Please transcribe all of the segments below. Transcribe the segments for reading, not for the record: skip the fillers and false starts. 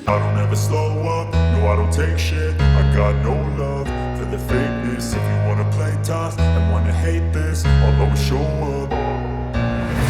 I don't ever slow up, no I don't take shit. I got no love for the fakeness. If you wanna play tough and wanna hate this, I'll always show up.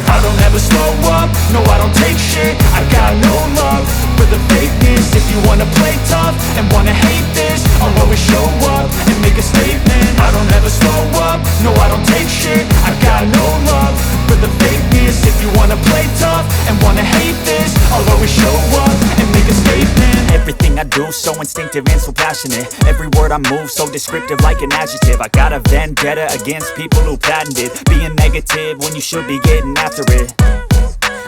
I don't ever slow up, no I don't take shit. I got no love for the fakeness. If you wanna play tough and wanna hate this, I'll always show up and make a statement. I don't ever slow up, no I don't take shit. I got no love for the fakeness. If you wanna play tough and wanna hate this, I'll always show up and make a statement. Everything I do, so instinctive and so passionate. Every word I move, so descriptive like an adjective. I got a vendetta against people who patented being negative when you should be getting after it.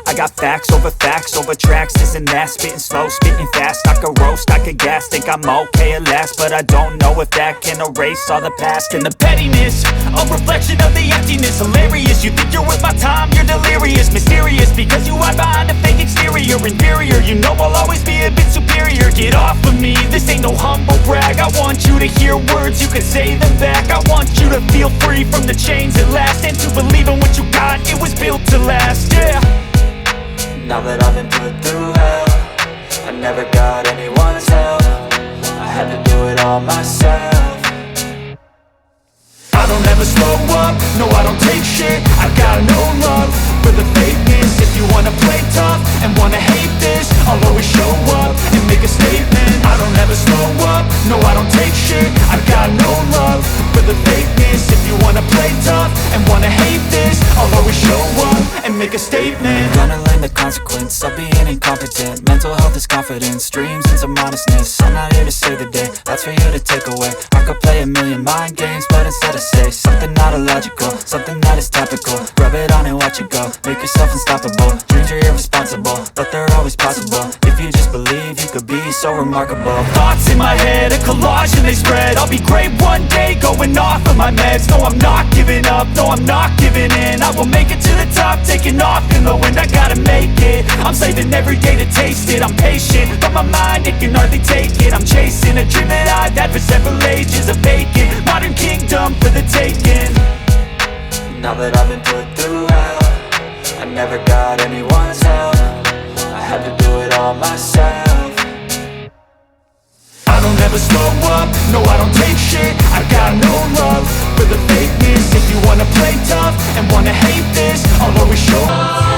I got facts over facts over tracks, this and that. Spitting slow, spitting fast, I could roast, I could gas. Think I'm okay at last, but I don't know if that can erase all the past and the pettiness, a reflection of the emptiness. Hilarious, you think you're worth my time, you're delirious. Mysterious, because you hide behind a fake exterior. Inferior, you know I'll always be a bit superior. Get off of me, this ain't no humble brag. I want you to hear words, you can say them back. I want you to feel free from the chains at last, and to believe in what you got, it was built to last, yeah. Now that I've been put through hell, I never got anyone's help. I had to do it all myself. I don't ever slow up, no I don't take shit. I got no love for the fakeness. If you wanna play tough and wanna hate this, I'll always show up and make a statement. I don't ever slow up, no I don't take shit. I got no love for the fakeness. If you wanna play tough and wanna hate this, I'll always show up and make a statement. Gonna learn the consequence of being incompetent. Mental health is confidence, dreams and some honestness. I'm not here to save the day, that's for you to take away. I could play a million mind games, but instead I say something not illogical, something that is topical. Rub it on and watch it go, make yourself unstoppable. Dreams are irresponsible, but they're always possible. If you just believe, you could be so remarkable. Thoughts in my head, a collage and they spread. I'll be great one day, going off of my meds. No, I'm not giving up, no, I'm not giving in. I will make it to the top, taking off in the wind. I gotta make it, I'm saving every day to taste it. I'm patient, but my mind, it can hardly take it. I'm chasing a dream that I've had for several ages. A vacant, modern kingdom for the taking. Now that I've been put through hell, I never got anyone's help. I had to do it all myself. I don't ever slow up, no I don't take shit. I got no love for the fakeness. If you wanna play tough and wanna hate this, I'll always show up.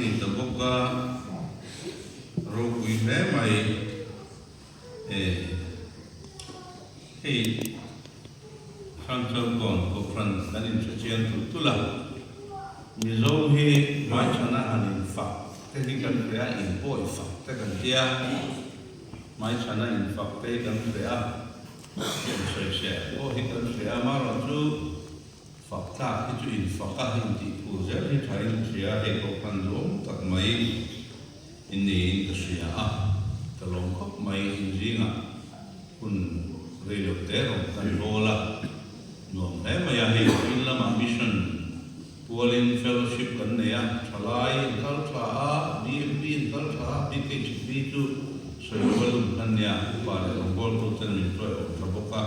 ni ta bawk a, ropui hle mai e. Hei Hrangchawlkawn Kohhran kan inhre chiang tulh tulh a, Mizo hi hmaichhana han infak te hi kan hre a, inpawi fak te kan tia, hmaichhana infak te hi kan hre a, insawisel pawh hi kan hre a, amaherawhchu fak tlak hi chu infak a, intih phur zel hi thain ka hria, hei Kohhran duhawm tak mai in niin ka hria a, ka lawm khawp mai in zingah hun rei lo te rawn kan bawl a, nuam hle mai a, hei in lamah mission pualin fellowship kan nei a, thalai in kal tha a, BMP in kal tha a, BKHP chu sawi lo a lum khan nia, upa leh rawngbawltu ten min tuai awm tha bawk a,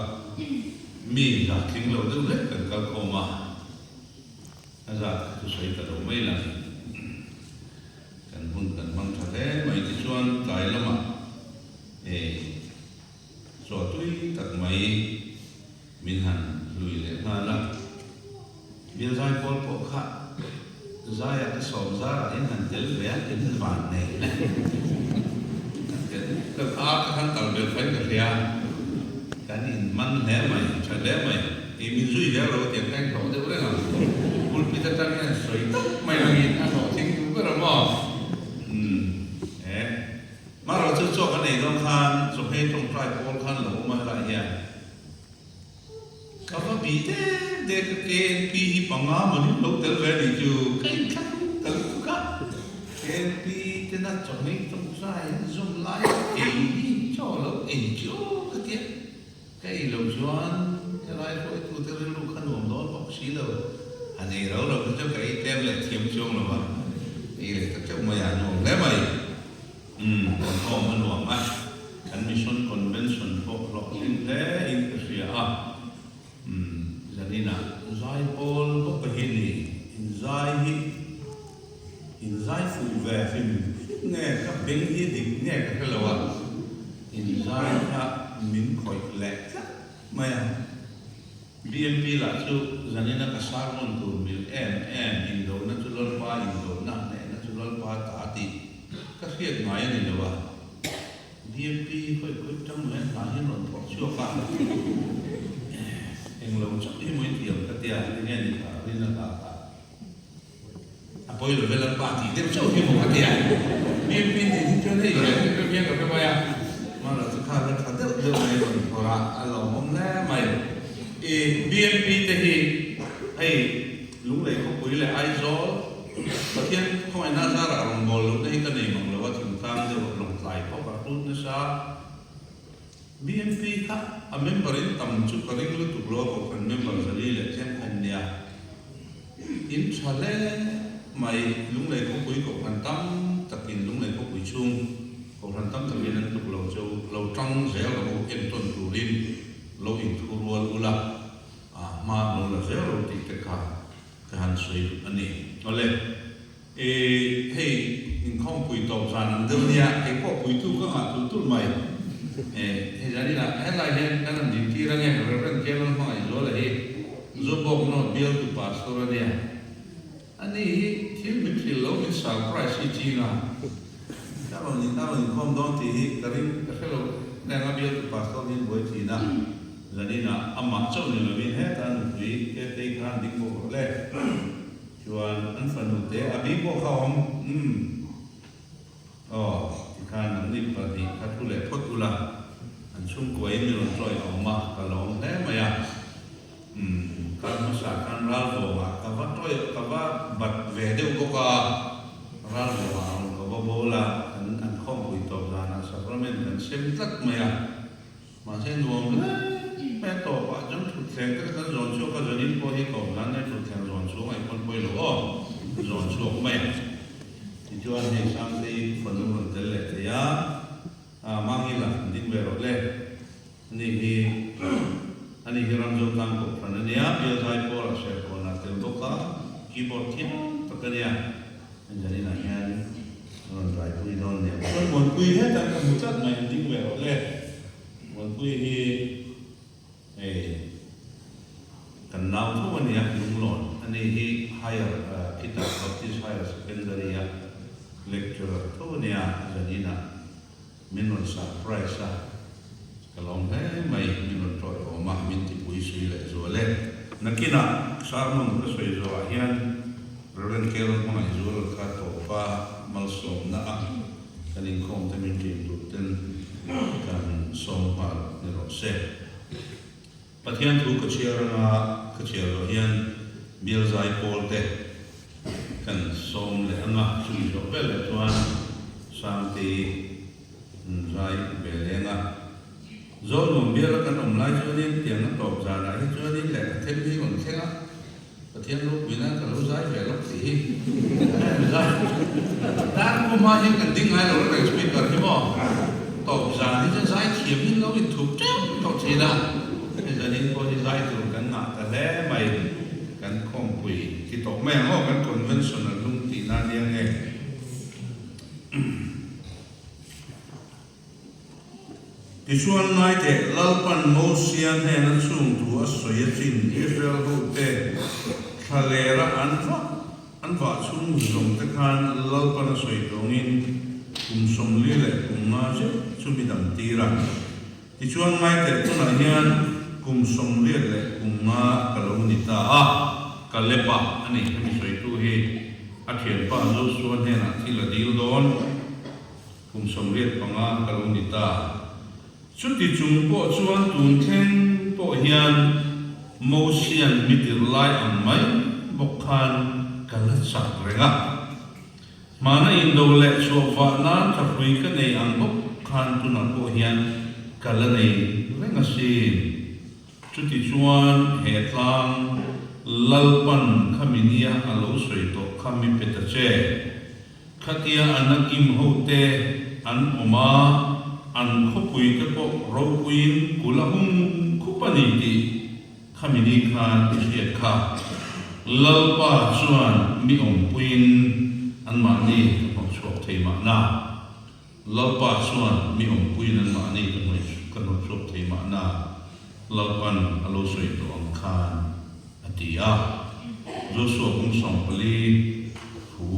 mi zahtling lo deuh hlek kan kal khawm a, a zat kha chu sawi ta lo mai lang. Kan hun kan hmang tha hle mai tichuan tlai lamah eh chaw tui tak mai min han hlui leh nghal a. Bial zai pawl pawh kha zaia ka sawm zarah in han tel ve a, in van nei le. Kan tel ka a ka han kal ber khain ka hria kan in man hle mai, tha hle mai. Ih min zui zel lo tiang kha in hlawh deuh reng ang. Pulpit atang hian sawi tak mai langin a hlawh thing duh ber a maw? Umm e. Marawh chu chaw kan ei dawn khan chawhmeh tawngtai pawl khan lo awm a helai hian ka va bih dek dek a KNP hi panga mawni lo tel ve anih chu ka inthlak ta lutuk a. KNP tena chawhmeh tawngtai an zawm lai a ei hi chaw lo ei chu ka tia. Ka ei loh chuan helai hruaitute rilru kha nuam dawn bawk si lo. Han ei rau rau hi chu ka ei tlem leh thiam chuang lo va, ei leh ta teuh mai a, nuam hle mai. Umm, inkhawm a nuam a, kan Mission Convention pawh hlawhtling hle in ka hria a. Umm, zaninah zaipawl bawk a hi ni, inzai hi inzai fuh ve hrim hrim nge ka beng hi dik nge ka hre lo a. Inzai kha min khawih leh tlat mai a, BMP lah chu zanina ka sermon tur mil em em indona chu Lalpa indona hnehna chu Lalpa ta tih ka hriat ngai a ni lo a, BMP khawih khawih tang mai a hna hian rawn phawrh chhuak a, englo chauh hi mawi thiam ka tia enge ni kha rin a hla kha. A pawi lo vel an pa tih deuh chauh hi maw ka ti a, BMP tih hi chuan hei hian ka hria ka hre mai a, mahla chu kha la tha deuh deuh mai rawn phawrh a, a lawmawm hle mai. I BMP te hi hei Lunglei khawpui leh Aizawl Pathian khawngaihna zarah rawnbawl lohna hi ka nei mang lo a, thingtlang deuh lawngtlai pawh ka hrut nasa. BMP kha a member in tam chu ka ring lutuk lo a kohhran member zali leh tlem awm nia. In tha hle mai Lunglei khawpui kohhran tam takin Lunglei khawpui chhung kohhran tam takin an tluk lo chu lo tang zel rawh u entawn turin lo inthu rual ula hma lo la zel rawh u tih te kha ka han sawi a ni. Awle. E, hei inkhawmpui tawp zan ang deuh nia, kei pawh puitu ka ngah tulh tulh mai. E, hei zan inah helai hian kan rawn dintir ange, Rev. Kemal Hmangaihzuala hi Zobawk North bialtu pastor a nia. Ani hi thil min hrilh lo, min surprise hi ching a. Ka rawn in, a rawn inkhawm dawn tih hi ka ring, ka hre lo reng a, bialtu pastor hi an buai thin a. Zan inah amah chauh ni lovin heta nupui Tetei khan ding bawk rawh le. Chuan an fanu te a bi pawh kha awm umm aw tikhan an ni pahnih kha thu leh phawt ula an chhungkua in mi rawn chawi a awm a ka lawm hle mai a umm kar hmasa khan ralvawngah ka va tawi ka va bat ve deuh bawk a ralvawngah rawn ka va bawl a kan an khawmpui tawp zanah sacrament kan sem tlat mai a. Mahse nuam hle mai a tawpah chuan thutthleng te kha kan zawn chhuak a, zanin pawh hi tawp zan nei thutthleng zawn chhuak ngaih pawn pawi lo aw, zawn chhuak mai a. Tichuan hei Sangtei fanu rawn tel leh thei a, ah Mangila an ding ve rawh le, ani hi ani hi Ramzo tlang kohhran a nia, Bialzai pawlah Serkawnah tel bawk a, keyboard thiam tak a nia. Angelina hian a rawn raipui dawn nia. Chuan Muanpui hetah ka hmu tlat mai, an ding ve rawh le. Muanpui hi hei kan nau tho a nia, Lunglawn. Ani hi higher khitah Baptist Higher Secondary a. tho a nia, zaninah min rawn surprise a, ka lawm hle mai, min rawn tawiawm a, min tipui sui leh zual e. Nakinah sermon ka sawi zawhah hian Rev. Carol Hmangaihzuala kha tawpa malsawmna a kan inkhawm te min ṭin tur ten kan sawm nghal ni rawh se. Pathian thu ka chhiar anga ka chhiar loh hian bial zai pawl te kan sawm leh anga chumi zawh vel leh chuan Sangte zai ve leng a. Zawlnuam biala kan awm lai chuanin tiang a tawp zanah hi chuanin lehkha them hi rawn thleng a, Pathian ropui nan ka lo zai ve lawk tih hi zai dar pawh hma hian kan ding ngai lo reng speaker hi maw tawp zan hi chuan zai thiam in lo inthup teuh tawh thin a, hei zanin pawh hi zai tur kan ngah ta hle mai kan khawmpui ti tawh mai ang aw kan conventional lung tihna nia nge. Tichuan ngaiteh Lalpan Mosia hnena chung thu a sawi a chin Israel hote thlalera an vah an vah chhung zawng te khan Lalpan a sawi tawngin kum 40 leh kum nga zet chu mi dang tir a. Tichuan ngaiteh tunah hian kum 85 leh kum nga ka lo ni ta a, Kalepa a ni hemi sawitu hi a thianpa Josua hnenah thil a dil dawn. Kum 85 ka lo ni ta. Chuti chung pawh chuan tun thleng pawh hian Mosian mi tirh lai ang mai bawk khan ka la chak reng a. Hmana indo leh chhuah vah nan thahrui ka nei ang bawk khan tunah pawh hian ka la nei reng asin. Chuti chuan he tlang Lalpan khami nia a lo sawi tawh kha mi pe ta che. Khatia Anakim hote an awm a, an khawpui te pawh ropuiin kul a hung khup a ni tih khami ni khan i hriat kha. Lalpa chuan mi awmpuiin anmahni ka hnawhchhuak thei mahna. Lalpa chuan mi awmpuiin anmahni ka hnawhchhuak thei mahna. Lalpan a lo sawi tawh ang khan a ti a. Joshua kum 14 thu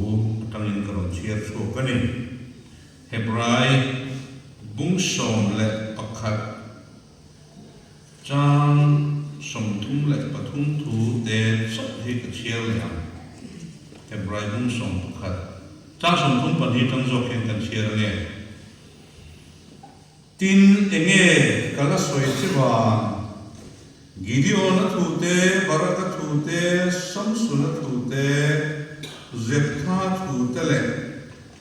atangin ka rawn chhiar chhuak a ni. Hebrai bung 11 chang 33 thu te chauh hi ka chhiar leh ang. Hebrai bung 11 chang 32 tang zawk hian kan chhiar ange. Tin, enge ka la sawi che vang? Gideon-a thu te, Barak-a thu te, Samson-a thu te, Jephtha thu te leh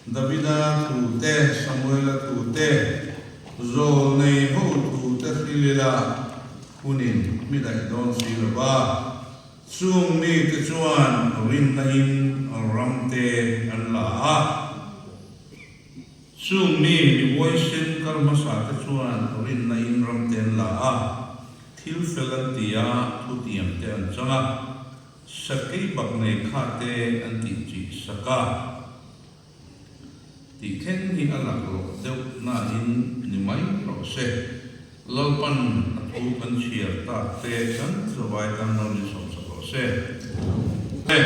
Davida thu te, Samuel-a thu te, Zawlnei ho thu te hril ila hunin mi daih dawn si lo va. Chung mite chuan rinna in ram te an la a. Chung mi mi huaisen kal hmasa te chuan rinna in ram te an la a, thil fel an ti a, thutiam te an chang a, sakei bak nei kha te an tih chih sak a. Tih thleng hi a laklawh deuh nain ni mai rawh se. Lalpan a thu kan chhiar tak te kan zavai tan rawn insawm sak rawh se. Te,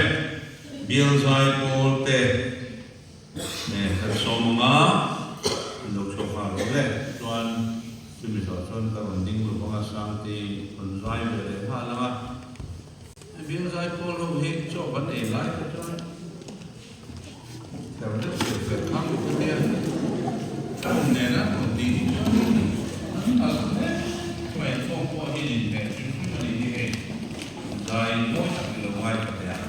bial zai pawl te. Nge kan sawm ang a, an lo chhuak nghal rawh le. Chuan chumi zawh chuan ka rawn ding lo vang a, Sangte rawn zai ve leh nghal ang a. Hei bial zai pawl ho hi chaw kan ei lai te chuan ther deuh deuh leh khang te hian phone nena rawn tih hi chuan an nalh hle mai. Phone pawh hi inhmeh hrim hrim a nih hi hei zai mawi tak i lo ngaithla teh ang.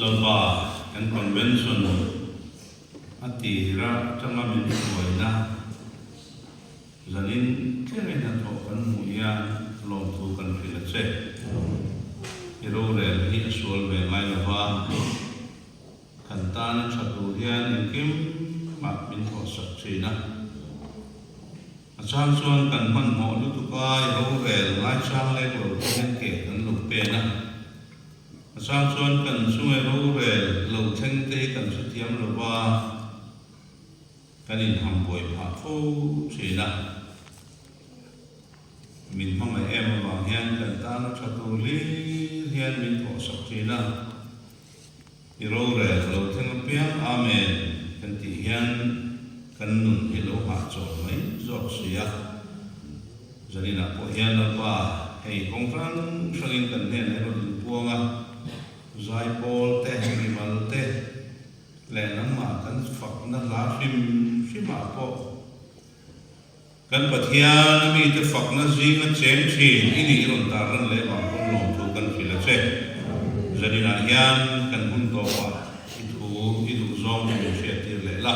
Lalpa, kan convention a tira atanga min hruaina zanin tlem hnathawh kan hmuh hian lawmthu kan hrilh a che. I rorel hi a sual ve ngai lova. Kan tana tha tur hian engkim mah min thawhsak thin a. A chang chuan kan hmanhmawh lutuk a, i rorel ngaichang lek lo te hian ke kan lo pen a. A chang chuan kan chunga rorel lo thleng te hi kan hrethiam lo va, kan inhambuai phah fo thin a. Min hmangaih em avang hian kan tana tha tur hlir hian min thawhsak thin a. I rorel lo thleng apiang Amen kan tih hian kan nun hi lo hahchawl mai zawk si a. Zaninah pawh hian Lalpa hei kawng hrang hrangin kan hnenah i rawn inpuang a, zaipawl te, mimal te leh nangmah kan fakna hla hrim hrimah pawh Kan Pathian a mite fakna zinga cheng thin i nih rawn tar ran leh vang pawn lawmthu kan hrilh a che. Zaninah hian kan hun tawpah i thu i duh zawng chu min hriattir leh la.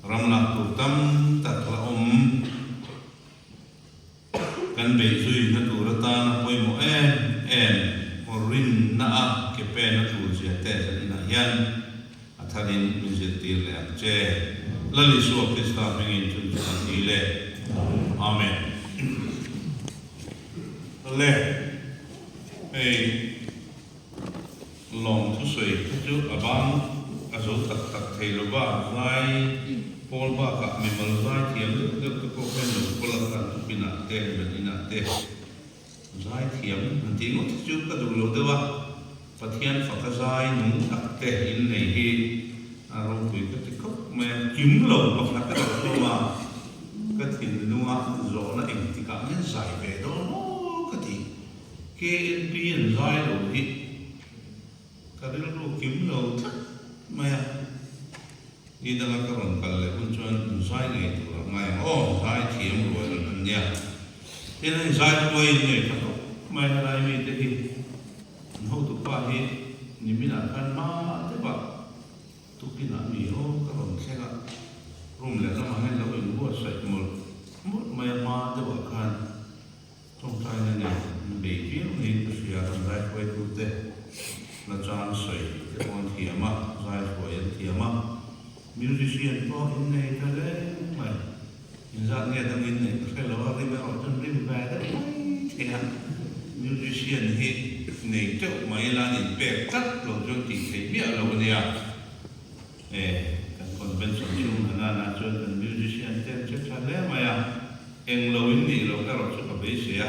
Ram lak tur tam tak la awm. Kan beihzui na tur atana pawimawh em em rinna a ke pen a tul zia te zaninah hian a tharin min zirtir leh ang che. Lal Isua Krista hmingin chun chu kan ti le. Amen. Le hei lawm thusawi kha chu a bang a zo tak tak thei lo va, zai pawl bakah mimal zai thiam deuh deuh te pawh khan lo kawl a khan thupinah te ban inah te zai thiam han tih ngawt hi chu ka duh lo deuh a, Pathian faka zai nung tak te in nei hi a ropui ka ti khawp mai a, kim lo pakhat erawh hlawm a, ka thinlunga zawhna engtikah nge zai ve dawn maw ka ti. KNP an zai lo hi ka rilru kim lo tlat mai a, ni danga ka rawn kal leh hun chuan an zai ngei tur a ngai ang aw, zai thiam rual an nia. Tin hei zai huaiin ngei tha khawp mai a helai mite hi an hotupa hi niminah khan hma deuhah tukinah mi aw ka rawn thleng a, room lehlamah hian lo inbuatsaih mawlh mawlh mai a hma deuhah khan. Tawngtaina nen an bei viau niin ka hria, kan zaihruaitute la chang sawi te pawh an thiam a, zaihruai an thiam a, musician pawh in nei ta hle mai, inzat nge dang in neih ka hre lo a, rim erawh chuan rim ve deuh mai thei a, musician hi nei teuh mai ila an inpek tlat lo chuan tih theih miah lo a nia, e kan convention chhung hna nana chuan kan musician te an che tha hle mai a. Eng lo in nih loh erawh chu ka beisei a,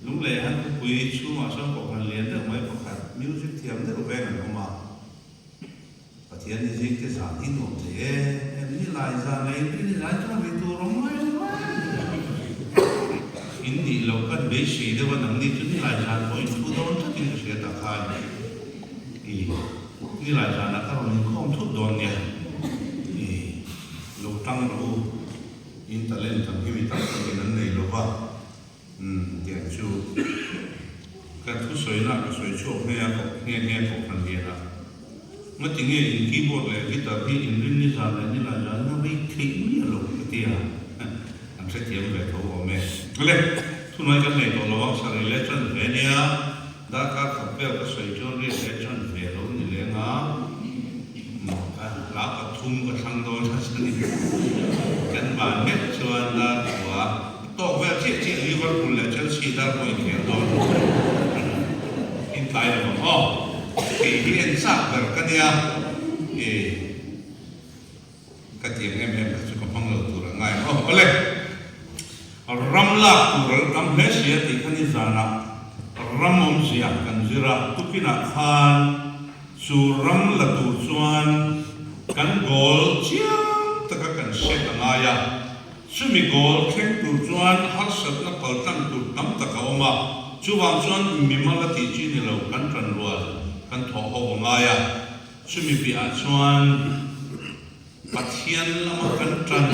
Lunglei han khawpui chhungah sawn kohhran lian deuh mai pakhat music thiam deuh veng an awm a, Pathian ni zing te zan hi nuam thei em em ni lai zan leh in rin lai chuan ri tur awm mai mai in nih loh kan beisei deuh a, nangni chu ni lai zan pawh in thu dawn tlat in ka hria tak khan i ni lai zanah ka rawn inkhawm thut dawn nia i lo tang rawh u. In talent ang hi mi tam takin an nei lo va, umm tiang chu ka thusawiin ah ka sawi chhuak nghe a, koh nghe nghe koh han lian a. Ngati nge in keyboard leh guitar hi in rin ni zan leh ni lai zan in a rik theih miah lo ka ti a, an hrethiam ve tho awm e. Le, thuhnuai kan nei tawh lo ang, sarih leh chan ve nia, darkar khat vel ka sawi chuan riat leh chan ve lo ni leng a. Ka hla pathum ka thlang dawn a chuan kan van meuh chuan dar khua tawk vel chiah chiah Liverpool leh Chelsea dar pawh inkhel dawn in tlai lo ang aw. Kei hi en chak ber ka nia i ka tiang em em kha chu ka hmang lo tur a ngai ang aw. Awle ram lak tur a la tam hle si a tih kha nizanah ram awmzia kan zir a, tukinah khan Chu ram la tur chuan kan goal chiang taka kan hriat a ngai a, chumi goal thleng tur chuan harsatna paltlang tur tam tak a awm a, chuvang chuan mimal a tih chi ni lo kan tan rual kan thawh ho a ngai a, chumi piahah chuan Pathian lama kan tan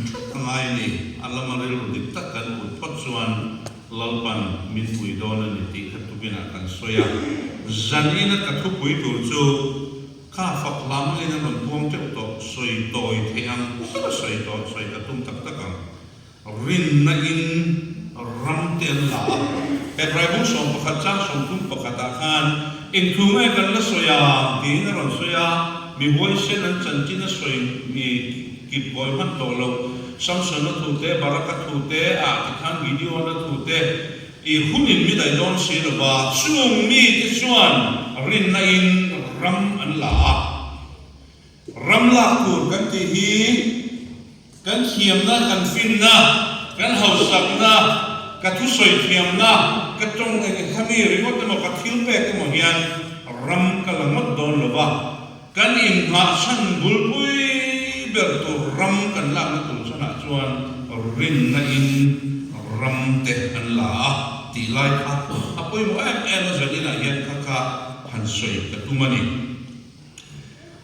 that a ngai a ni, a lama rilru dik tak kan put phawt chuan. Lalpan min pui dawn a ni tih kha tukinah kan sawi a. Zanina ka thupui tur chu kha fak lam in a rawn puang teuh tawh, sawi tawi theih ang ber a sawi tawh, sawi ka tum tak tak ang. Rinna in ram te an la a. Hebrai bung 11 chang 31 ah khan eng thu nge kan la sawi ang tiin a rawn sawi a, mi huaisen an chanchin a sawi mi kip kawi hman tawh lo, Samson-a thu te, Baraka thu te, ah tikhan Gideon-a thu te i hunin mi daih dawn si lo va, chung mite chuan rinna in ram an la a. Ram lak tur kan tih hi kan thiamna, kan finna, kan hausakna, ka thusawi thiamna, ka tawng eng eng khami ringawt emaw, ka thil pek emaw hian ram ka la ngawt dawn lo va, kan inngahchhan bulpui ber tur ram kan lakna tur chhanah chuan rinna in ram te an la a tih lai kha a pawimawh em em a, zaninah hian kha kha han sawi ka tum a ni.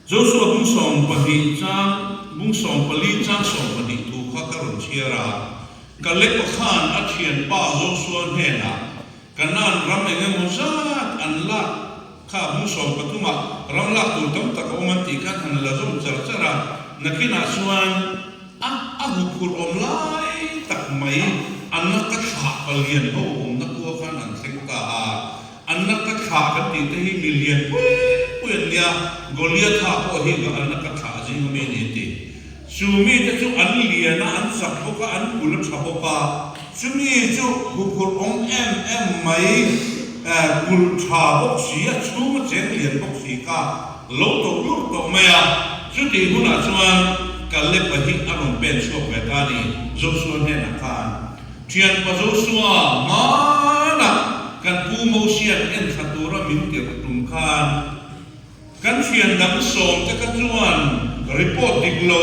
Joshua bung 12 chang bung 14 chang 12 thu kha ka rawn chhiar a, Kaleba khan a thianpa Joshua hnenah Kanaan ram eng emaw zat an lak kha bung 13 ah ram lak tur tam tak a awm an tih khan han la zawm char char a, nakinah chuan a a huphurh awm lai tak mai an la ka thlah palian ho awmna khua khan an thleng ta a. An la ka thlah kan tih te hi mi lian pui pui an nia, Goliatha pawh hi an la ka thlah zing ami a ni a ti. Chu mite chu an lian a, an chak bawk a, an kul a tha bawk a, chumi chu huphurh awm em em mai, kul tha bawk si, a chhung a cheng lian bawk si kha lo to lur tawh mai a. Chutih hunah chuan Kaleba hi a rawn pen chhuak ve ta a ni, Joshua hnenah khan. Thianpa Joshua hmanah kan pu Mosia'n enthla tura min tirh tum khan kan thian dang sawmte kha chuan report dik lo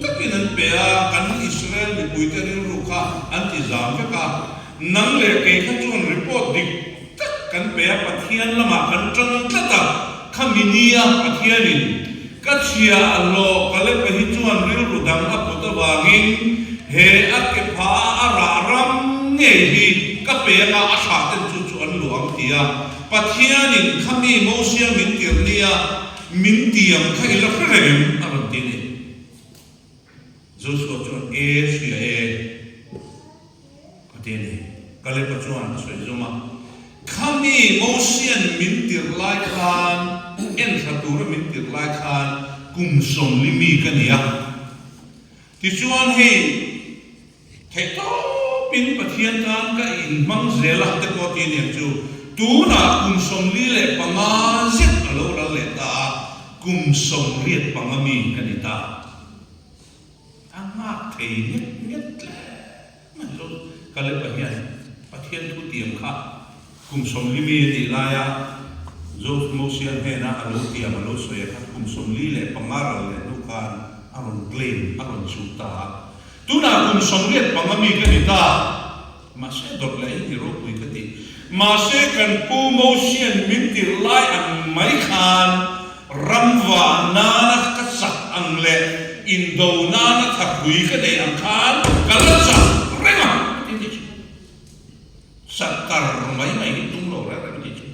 takin an pe a, kan Israel mipuite rilru kha an ti zam vek a, nang leh kei kha chuan report dik tak kan pe a, Pathian lamah kan tang tlat a, khami nia Pathianin Ka chhia a hlawh ka lepa hi chuan rilru dang a put avangin he a ke pha a rah ram ngei hi ka peng a, a thlah ten chu chu an luah ang ti a. Pathianin khami Mosia min tirh nia min tiam kha i la hre reng em? a rawn ti a ni. Joshua chuan, E hria e. A ti a ni. Kaleba chuan a sawi zawm a, Khami Mosian min tirh lai khan, enthla tura min tirh lai khan kum 40 mi ka ni a. Tichuan hei theihtawpin Pathian tan ka inhmang zel a te pawh ti a niang chu, tunah kum 45 zet a lo ral leh ta a, kum 85 mi ka ni ta. A nghak thei nget nget tle mai chu Kaleba hian Pathian thu tiam kha kum 40 mi a nih laia Joseph Mosia hnena a lo tiam a lo sawi a kha kum 45 ral leh hnu khan a rawn claim a rawn chhuh ta a. Tunah kum 85 mi ka ni ta. Mahse dawt leh hi ni ropui ka ti. Mahse kan pu Mosian min tirh lai ang mai khan ramva nana ka chak ang leh indo nana thapui ka nei ang khan ka la chak reng a ti ni chu. Chak kar mai mai hi tum lo reng reng ni chu.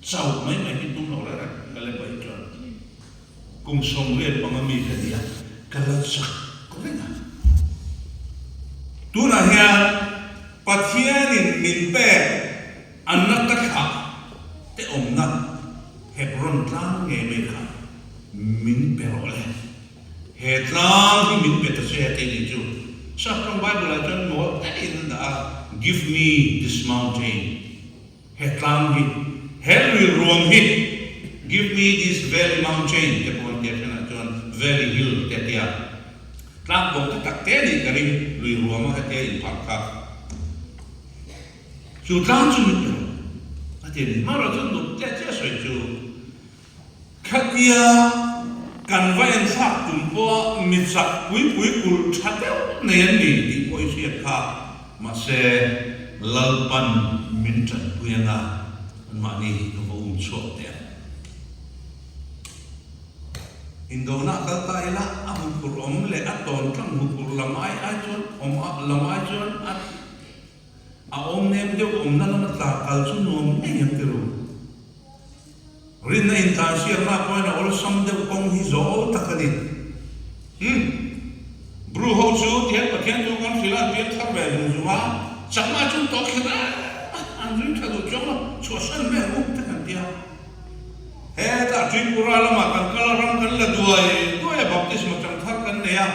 Chauh mai mai hi tum lo reng reng ka le paih chuan. Kum 85 mi ka ni a, ka la chak reng a. Tunah hian Pathianin min pek anna ka thlah te awmna Hebron tlang ngei mai kha min pe rawh le. He tlang hi min pe ta se tih nih chu Saptawng Bible-ah chuan mawl takin an dah a, Give me this mountain. He tlang hi, he lui ruang hi, Give me this valley mountain te pawh an tia thenah chuan valley hill te a tia. Tlang bawk te tak te nih ka ring lui ruama hetia inpharh kha. Chu tlang chu min pe lo a ti a ni. Hmanraw chuan dawt chiah chiah sawi chu. Khatia kan va enthlak tum pawha mi chak pui pui kulh tha deuh nei an ni tih pawh i hriat kha. Mahse, Lalpan min tanpui anga anmahni hi ka va um chhuak teh ang. Indona kal ta ila a huphurh awm leh a tawn tlang huphurh lam ai ai chuan awm lam ai chuan a. A awm nem deuh awmna lama tla kal chu nuam ngei ang ti ru. Rinna intlansiakna pawhin a awlsam deuh kawng hi zawh tak a ni. Umm. Bru ho chu tihian Pathian chu kan hrilh a, an piang thar ve zung zung a, chakma chu an tawh kher em a, an ring tha duh chuang lo, chhuahsan vel u te kan tia. Hetah Tripura lamah kan kal a, ram kan la duai duai a, baptisma chang thar kan nei a.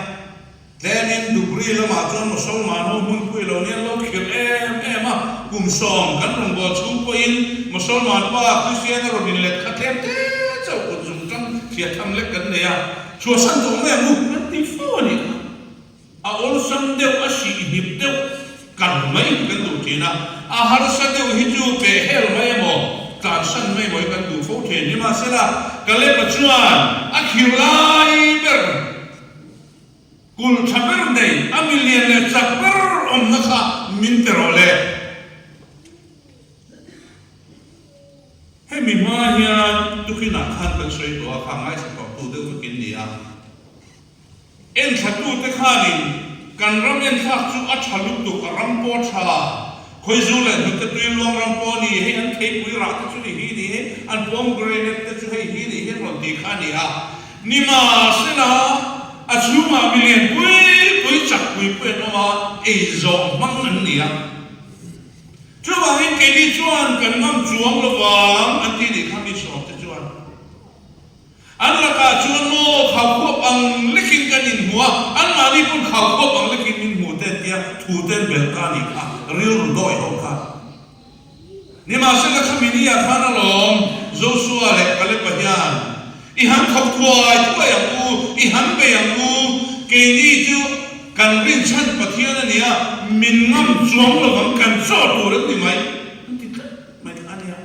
Tlemin Dhubri lamah chuan Mosolman ho hmunpui lo nia lo khirh em em a, kum sawm kan rawn bawl chhung pawhin Mosolman pa Kristian a rawn inlet kha tlem te chauh kut zung tang thliah tham lek kan nei a, chhuahsan tawh mai ang u kan ti fo a nih kha. A awlsam deuh a sih hnip deuh kal mai hi kan duh thin a, a harsa deuh hi chu peh hel mai emaw tlansan mai emaw hi kan duh fo thin. Nimahsela, Kalep-a chuan a khirh lai ber. Kulh tha ber nei, a milian leh chak ber awmna kha min pe rawh le. Hemi hma hian tukinah khan kan sawi tawh a, kha ngaithla tawhtu deuh vekin ni a. Enthlatute khanin kan ram enthlak chu a tha lutuk, a ram pawh a tha, Khawizu leh hnute tui luang ram pawh a ni, hei an theipui rah te chu ni hi ni, an pomegranate te chu hei hi ni hi an rawn ti kha a ni a. Nimahsela, a chhungah milian pui pui chak pui pui an awm a, ei zawh hmang an ni a. Chuvangin keini chuan kan ngam chuang lovang an ti nih kha mi sawmte chuan. An lakah chuan maw khaukhuap ang lekin kan inhmu a, anmahni pawn khaukhuap ang lekin min hmu te an tia, thu te an belh ta a nih kha, rilru dawi ho kha. Nimahsela kha mini-ah khan alawm Joshua leh Kaleb-a hian, I han thawk thuai thuai ang u, i han bei ang u, keini chu kan rinchhan Pathian a nia, min ngam chuang lovang kan chaw tur an ni mai, an ti tlat mai kha a nia.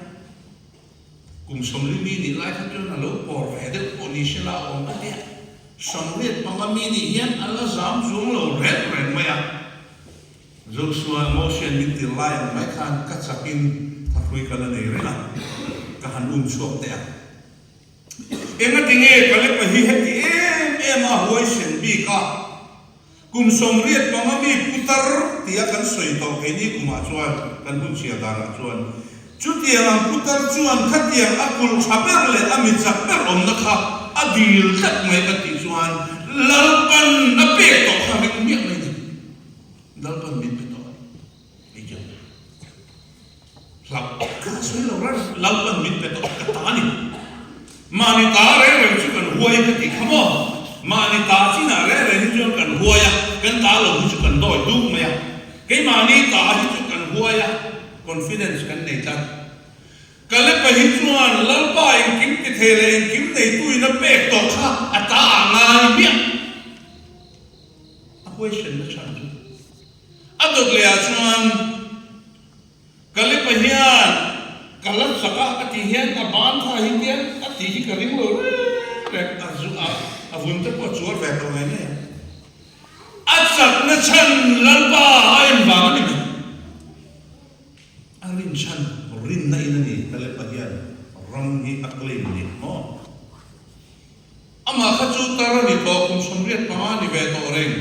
Kum 40 mi nih lai kha chuan a lo pawr ve deuh pawh ni se la awm ka tia. 85 mi nih hian a la zam zuang lo reng reng mai a. Joshua Mosian min tir lai ang mai khan ka chakin thahrui ka la nei reng a, ka han um chhuak teh a. Engati nge Kalepa hi heti em em a huaisen bik a? Kum 85 mi putar tia kan sawi tawh keini kumah chuan kan hun chhiar danah chuan chutiang ang putar chuan khatiang a kulh tha ber leh a mi chak ber awmna kha a dil tlat mai ka tih chuan Lalpan a pek tawh kha ring miah mai ni. Lalpan min pe tawh a ni. Hei chu. Hlauh ka sawi lo reng, Lalpan min pe tawh ka ta a ni. Mahni ta reng reng chu kan huai ka tih kha maw? Mahni ta chinah reng reng hi chuan kan huai a, kan ta lo hi chu kan dawi duk mai a. Keimahni ta hi chu kan huai a, confidence kan nei tlat. Kalepa hi chuan Lalpa engkim ti thei leh engkim neituin a pek tawh kha a ta ah ngai hmiah. A huaisenna chhan chu a dawt leh ah chuan Kalepa hian ka la chak a, a tih hian a ban tha hi tian a tih hi ka ring lo reng reng, a zu a, a vun te pawh a chuar ve tawh ngei ngei ang. A chakna chhan Lalpa a en vang a ni mai. A rin chhan rinna in a ni Kalepa hian ram hi a claim ni maw? Amah kha chu tar a ni tawh, kum 85 ni ve tawh reng.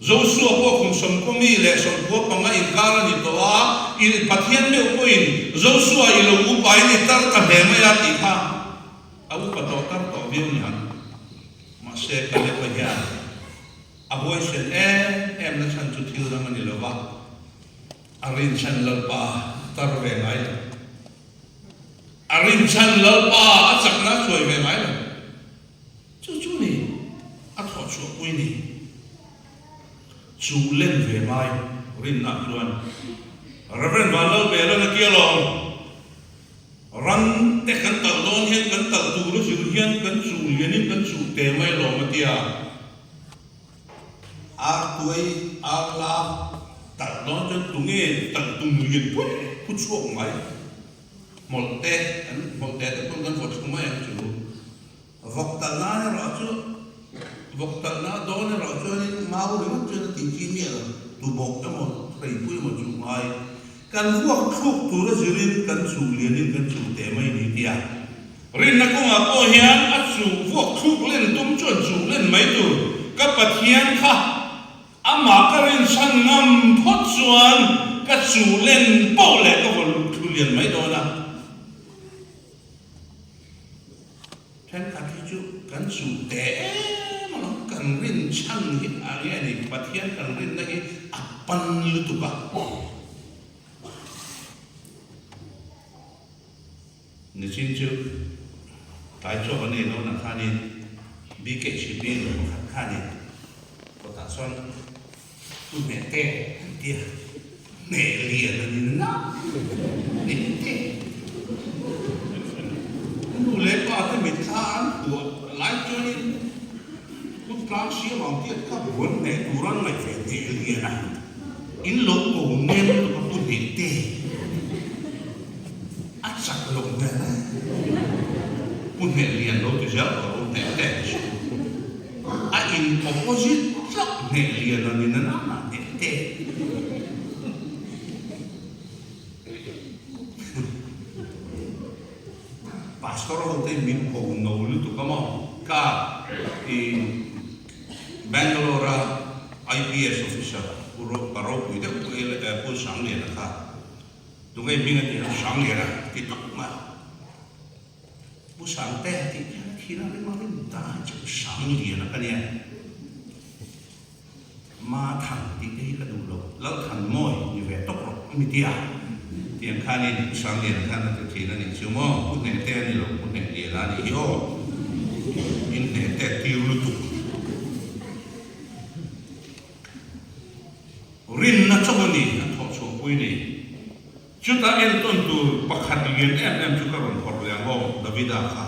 Joshua pawh kum 90 mi leh 95 inkar a ni tawh a, i Pathian meuh pawhin Joshua i lo upain i tar ta hle mai a tih kha a upa tawh tar tawh viau ni ang. Mahse, Kaleb-a hian a huaisen em em na chhan chu thil dang a ni lo va, a rinchhan Lalpa tar ve ngai lo. A rinchhan Lalpa a chakna a chuai ve ngai lo. Chu chu ni a thawh chhuahpui ni. Chu len ve ngai rinna chuan Rev. Vanlalbelan a tia lawm. Ran te kan talh dawn hian kan talh tur a zir hian kan chuh lianin kan chuh te mai lawm a tia. Ar tuai, ar la talh dawn chuan tunge talh tum lian pui phu chhuak mai. Hmawlh te, an hmawlh te te pawn kan vawt thlu mai ang chu. Vawk talh nan erawh chu, vawk talh na dawn erawh chuanin mau ringawt chuan a tih chi miah lo, tubawk emaw hreipui emaw chu ngai. Kan vuak thluk tur a zirin kan chuh lianin kan chuh teh mai ni tia. Rinna kawngah pawh hian a chuh vuak thluk len tum chuan chuh len mai tur ka Pathian kha amah ka rinchhan ngam phawt chuan. ka chu len poh leh ka vaw thlu lian mai dawn a. Thenkhat hi chu kan chu teh em alawm, kan rin chhan hi a nge ni, Pathian kan rinna hi a pan lutuk a. Nichin chu tlai chawp an ei dawnah khanin BKHP nu pakhat khanin kawtah chuan Pu Hnehte an ti a, Hneh lian a ni na Hnehte. Nu leh pa te mitthla an huah lai chuanin Pu Tlang Siam ang tiat kha buan hneh tur an ngaih ve Hneh lian a. In lo ko nem lutuk a Pu Hnehte. A chak loh hmel e. Pu Hneh lian lo ti zel tawh lo Hneh te ti suh. A in opposite tlat Hneh lian a ni na na na Hneh te. Pastor ho te min ko no lutuk a maw ka i Bangalore a IPS officer Pu Ropui deuh Pu Pu Sangliana kha Tunge hming a tih a Sangliana ti tak mai. Pu Sangte tih hian a thil a rim a rim ta hi chu Sangliana ka nia. Ma Than tih te hi ka duh lo, Lal Than mawi ni ve tawk rawh a mi tia. Tiang khanin Pu Sangliana khan a ti thin a nih chu maw, Pu Hnehte a ni lo, Pu Hnehliana a nih hi aw. In hnehte tir lutuk. Rinna chauh a ni an thawh chhuahpui ni. Chutah entawn tur pakhat lian em em chu ka rawn phawrh leh ang aw, Davida kha.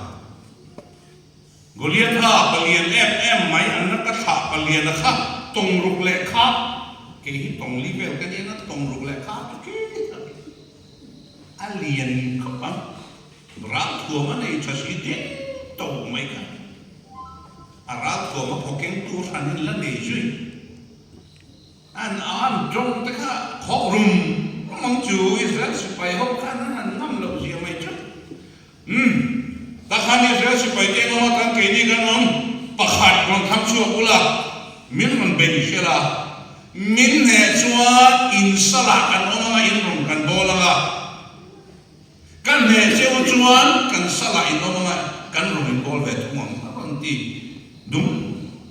Goliatha palian em em mai an na ka thlah palian a kha tawng ruk leh kha, kei hi tawng li vel ka nia na tawng ruk leh kha chu khi a ni. A lian khawp ang, ral thuam a nei tha si deng tawh mai kha. A ral thuam a phawkeng tur hran in la nei zui. An an tawng te kha khawk rum rum ang chu Israel sipai ho khan an han ngam loh zia mai chu. Umm, ta khan Israel sipai te engemaw tan keini kan awm pakhat rawn tham chhuak ula, min rawn bei hrial a, min hneh chuan in salah kan awm anga in rawn kan bawl anga, ka hneh cheu chuan kan salah in awm anga kan rawn in bawl ve thung ang a rawn ti dum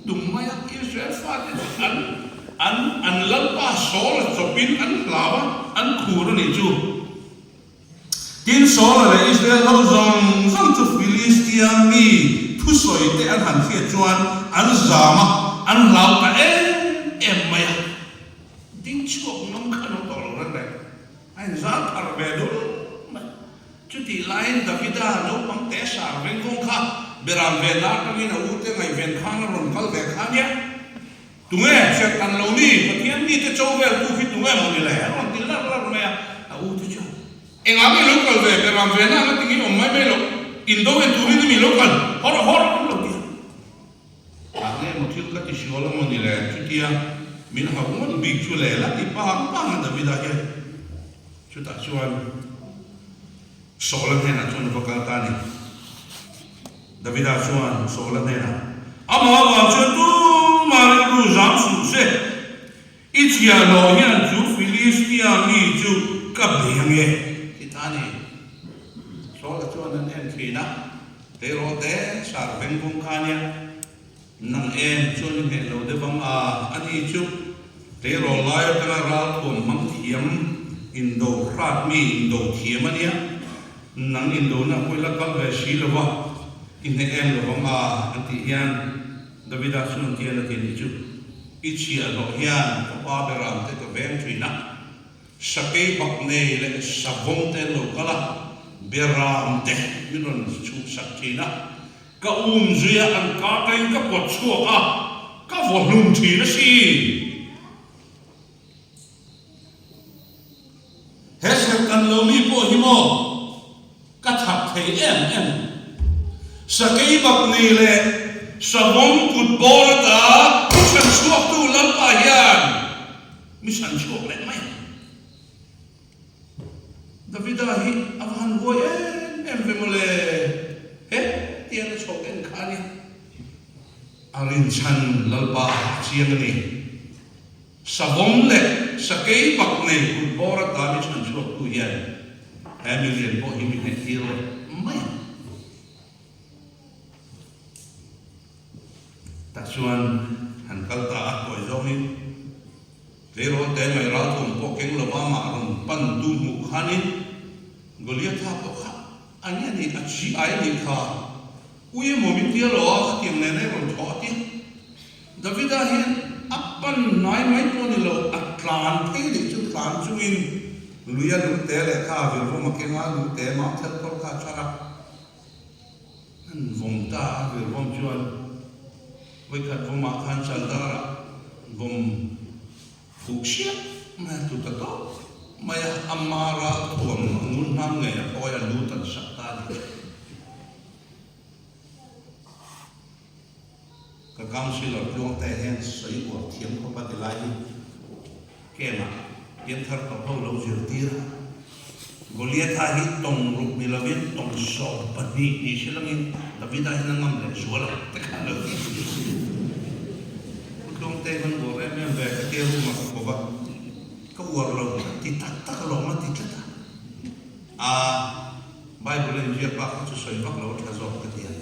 dum mai a. Israel fate chu an an an lalpa Saul a chawpin an hlau a, an khur a nih chu. Tin, Saula leh Israel ho zawng zawng chu Filistia mi thusawi te an han hriat chuan an zam a, an hlau ta em em mai a. Ding chhuak ngam kha an awm tawh lo reng reng. A inzal thar ve dul mai. Chutih laiin Davida naupang te sar veng vawng kha Beram ve na atangin a ute ngaihven khan a rawn kal ve kha nia. Tunge hriat tan lo mi, Pathian mite cho vel tu khi tunge maw ni le? A rawn ti lar lar mai a, a u te chuan, Engah nge lo kal ve, Beram ve na anga tingin awm mai mai lo, indo en turin i mi lo kal, hawr hawr an lo ti a. Ah nge maw thil ka ti sual a maw ni le? Chutia min hauh ngawt bik chu le la ti pang pang a Davida hian. Chutah chuan Saula hnenah chuan a va kal ta a ni. Davida chuan Saula hnenah, Amah avang chuan tumah rilru zam suh se, i chhiahhlawh hian chu Filistia mi chu ka bei ange, ti ta a ni. Saula chuan an en thin a, Tleirawl te sar veng vawng kha ania, nang em chuan i hneh lo deuh ang a, ani chu tleirawl lai atanga ralthuam hmang thiam indo hrat mi indo thiam ania, Nang indona pawh i la kal ve si lo va, i hneh em lo vang a, an tih hian Davida chuan tian a ti nih chu, I chhiahhlawh hian ka pa beram te ka veng thin a, sakei bak nei leh savawm te an lo kal a, beram te min rawn chhuhsak thin a, ka um zui a, an ka tain ka pawt chhuak a, ka vaw hlum thin a si. He serh kan lo mi pawh hi maw ka that thei em em. Sakei bak nei leh savawm kut bawr ata mi chhan chhuaktu Lalpa hian mi chhan chhuak leh mai ang. Davida hi a va han huai em em ve mawle. He tiang a chhawk en kha a nia. A rinchhan Lalpa a chiang a ni. Savawm leh sakei bak nei kut bawr ata mi chhan chhuaktu hian he milian pawh hi mi hneh tir leh mai ang. Tah chuan han kal ta a, tawi zawngin tleirawl te mai ralthum pawh keng lova mah rawn pan tu hmuh khanin Goliatha pawh kha a nge ni a chi ai a nih kha, ui emaw min tia lo a, khatiang nen a i rawn thawh a tia. Davida hian a pan hnai mai pawh ni lo, a tlan phei leh chu tlan chungin luia lungte leh kha virvawm a keng a, lungte mam thel kawr kha a chhar a, an vawm ta a, virvawm chuan vawikhat vawmah khan Chaldara vawm fuh hriat mai a tlu ta tawp mai a, ama ralthuam a ngun hnam ngei a phawi a lu tan sak ta a ni. Ka councillor Tluangte hian sawi uar thiam khawp a ti lai hi Kema pianthar tawh ho lo zirtir a. Goliatha hi tawng ruk ni lovin tawng 12 ni si langin Davida hian a ngam leh zual a te kha lo ti. Pu Tluangte kan uar em em ve ka tia room ah ka ko va, ka uar lo ti tak tak alawm a ti tlat a. Aa Bible a inziak bak kha chu sawi vak lo a tha zawk ka ti a.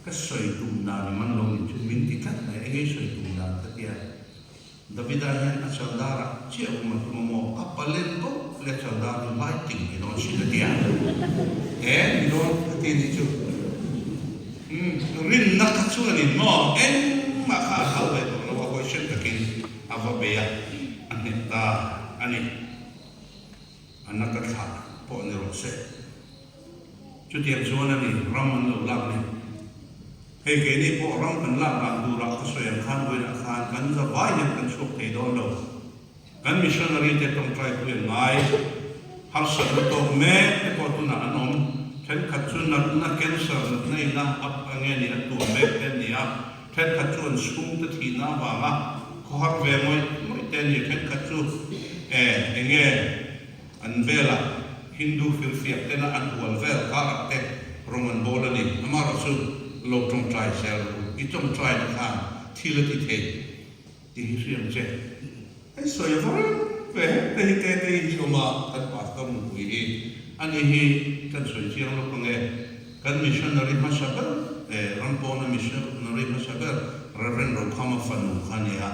Ka sawi tum dan i man lo nih chu min ti tlat mai, enge i sawi tum dan ka ti a. Davida hian a chaldar ah chiah vum a tum a maw, a palen bawk leh chaldar hi lai ting mai dawn sin a ti a. E ni dawn ka ti nih chu. Umm rinna kha chuanin maw engmah kha a hlau ve tawh lo a, huaisen takin a va bei a, a hneh ta a ni. A na ka thlah pawh ni rawh se. Chutiang chuan a ni, ram an lo lak ni. Hei keini pawh ram kan lak dan turah ka sawi ang khan vawiinah khan kan za vai hian kan chhuak thei dawn lo. Kan missionary te tawngtai pui an ngai. Harsatna tawk mek te pawh tunah an awm. Thenkhat chu natna, cancer natna ina ap a nge ni an tuam mek te an ni a. Thenkhat chu an chhungte thihna avanga khawhar ve ngawih ngawih te an ni. Thenkhat chu e enge An velah Hindu firfiak tena an hual vel karah te rawng an bawl a ni. Amaherawhchu lo tawngtai zel rawh u. I tawngtaina khan thil a ti thei tih hi hriam che. Hei sawi var ve hek te hi Tetei hi awm a, kan pastor nupui hi a ni hi kan sawi chiang lawk ang e. Kan missionary hmasa ber eh Rampawna missionary hmasa ber Rev. Rokhama fanu kha a ni a.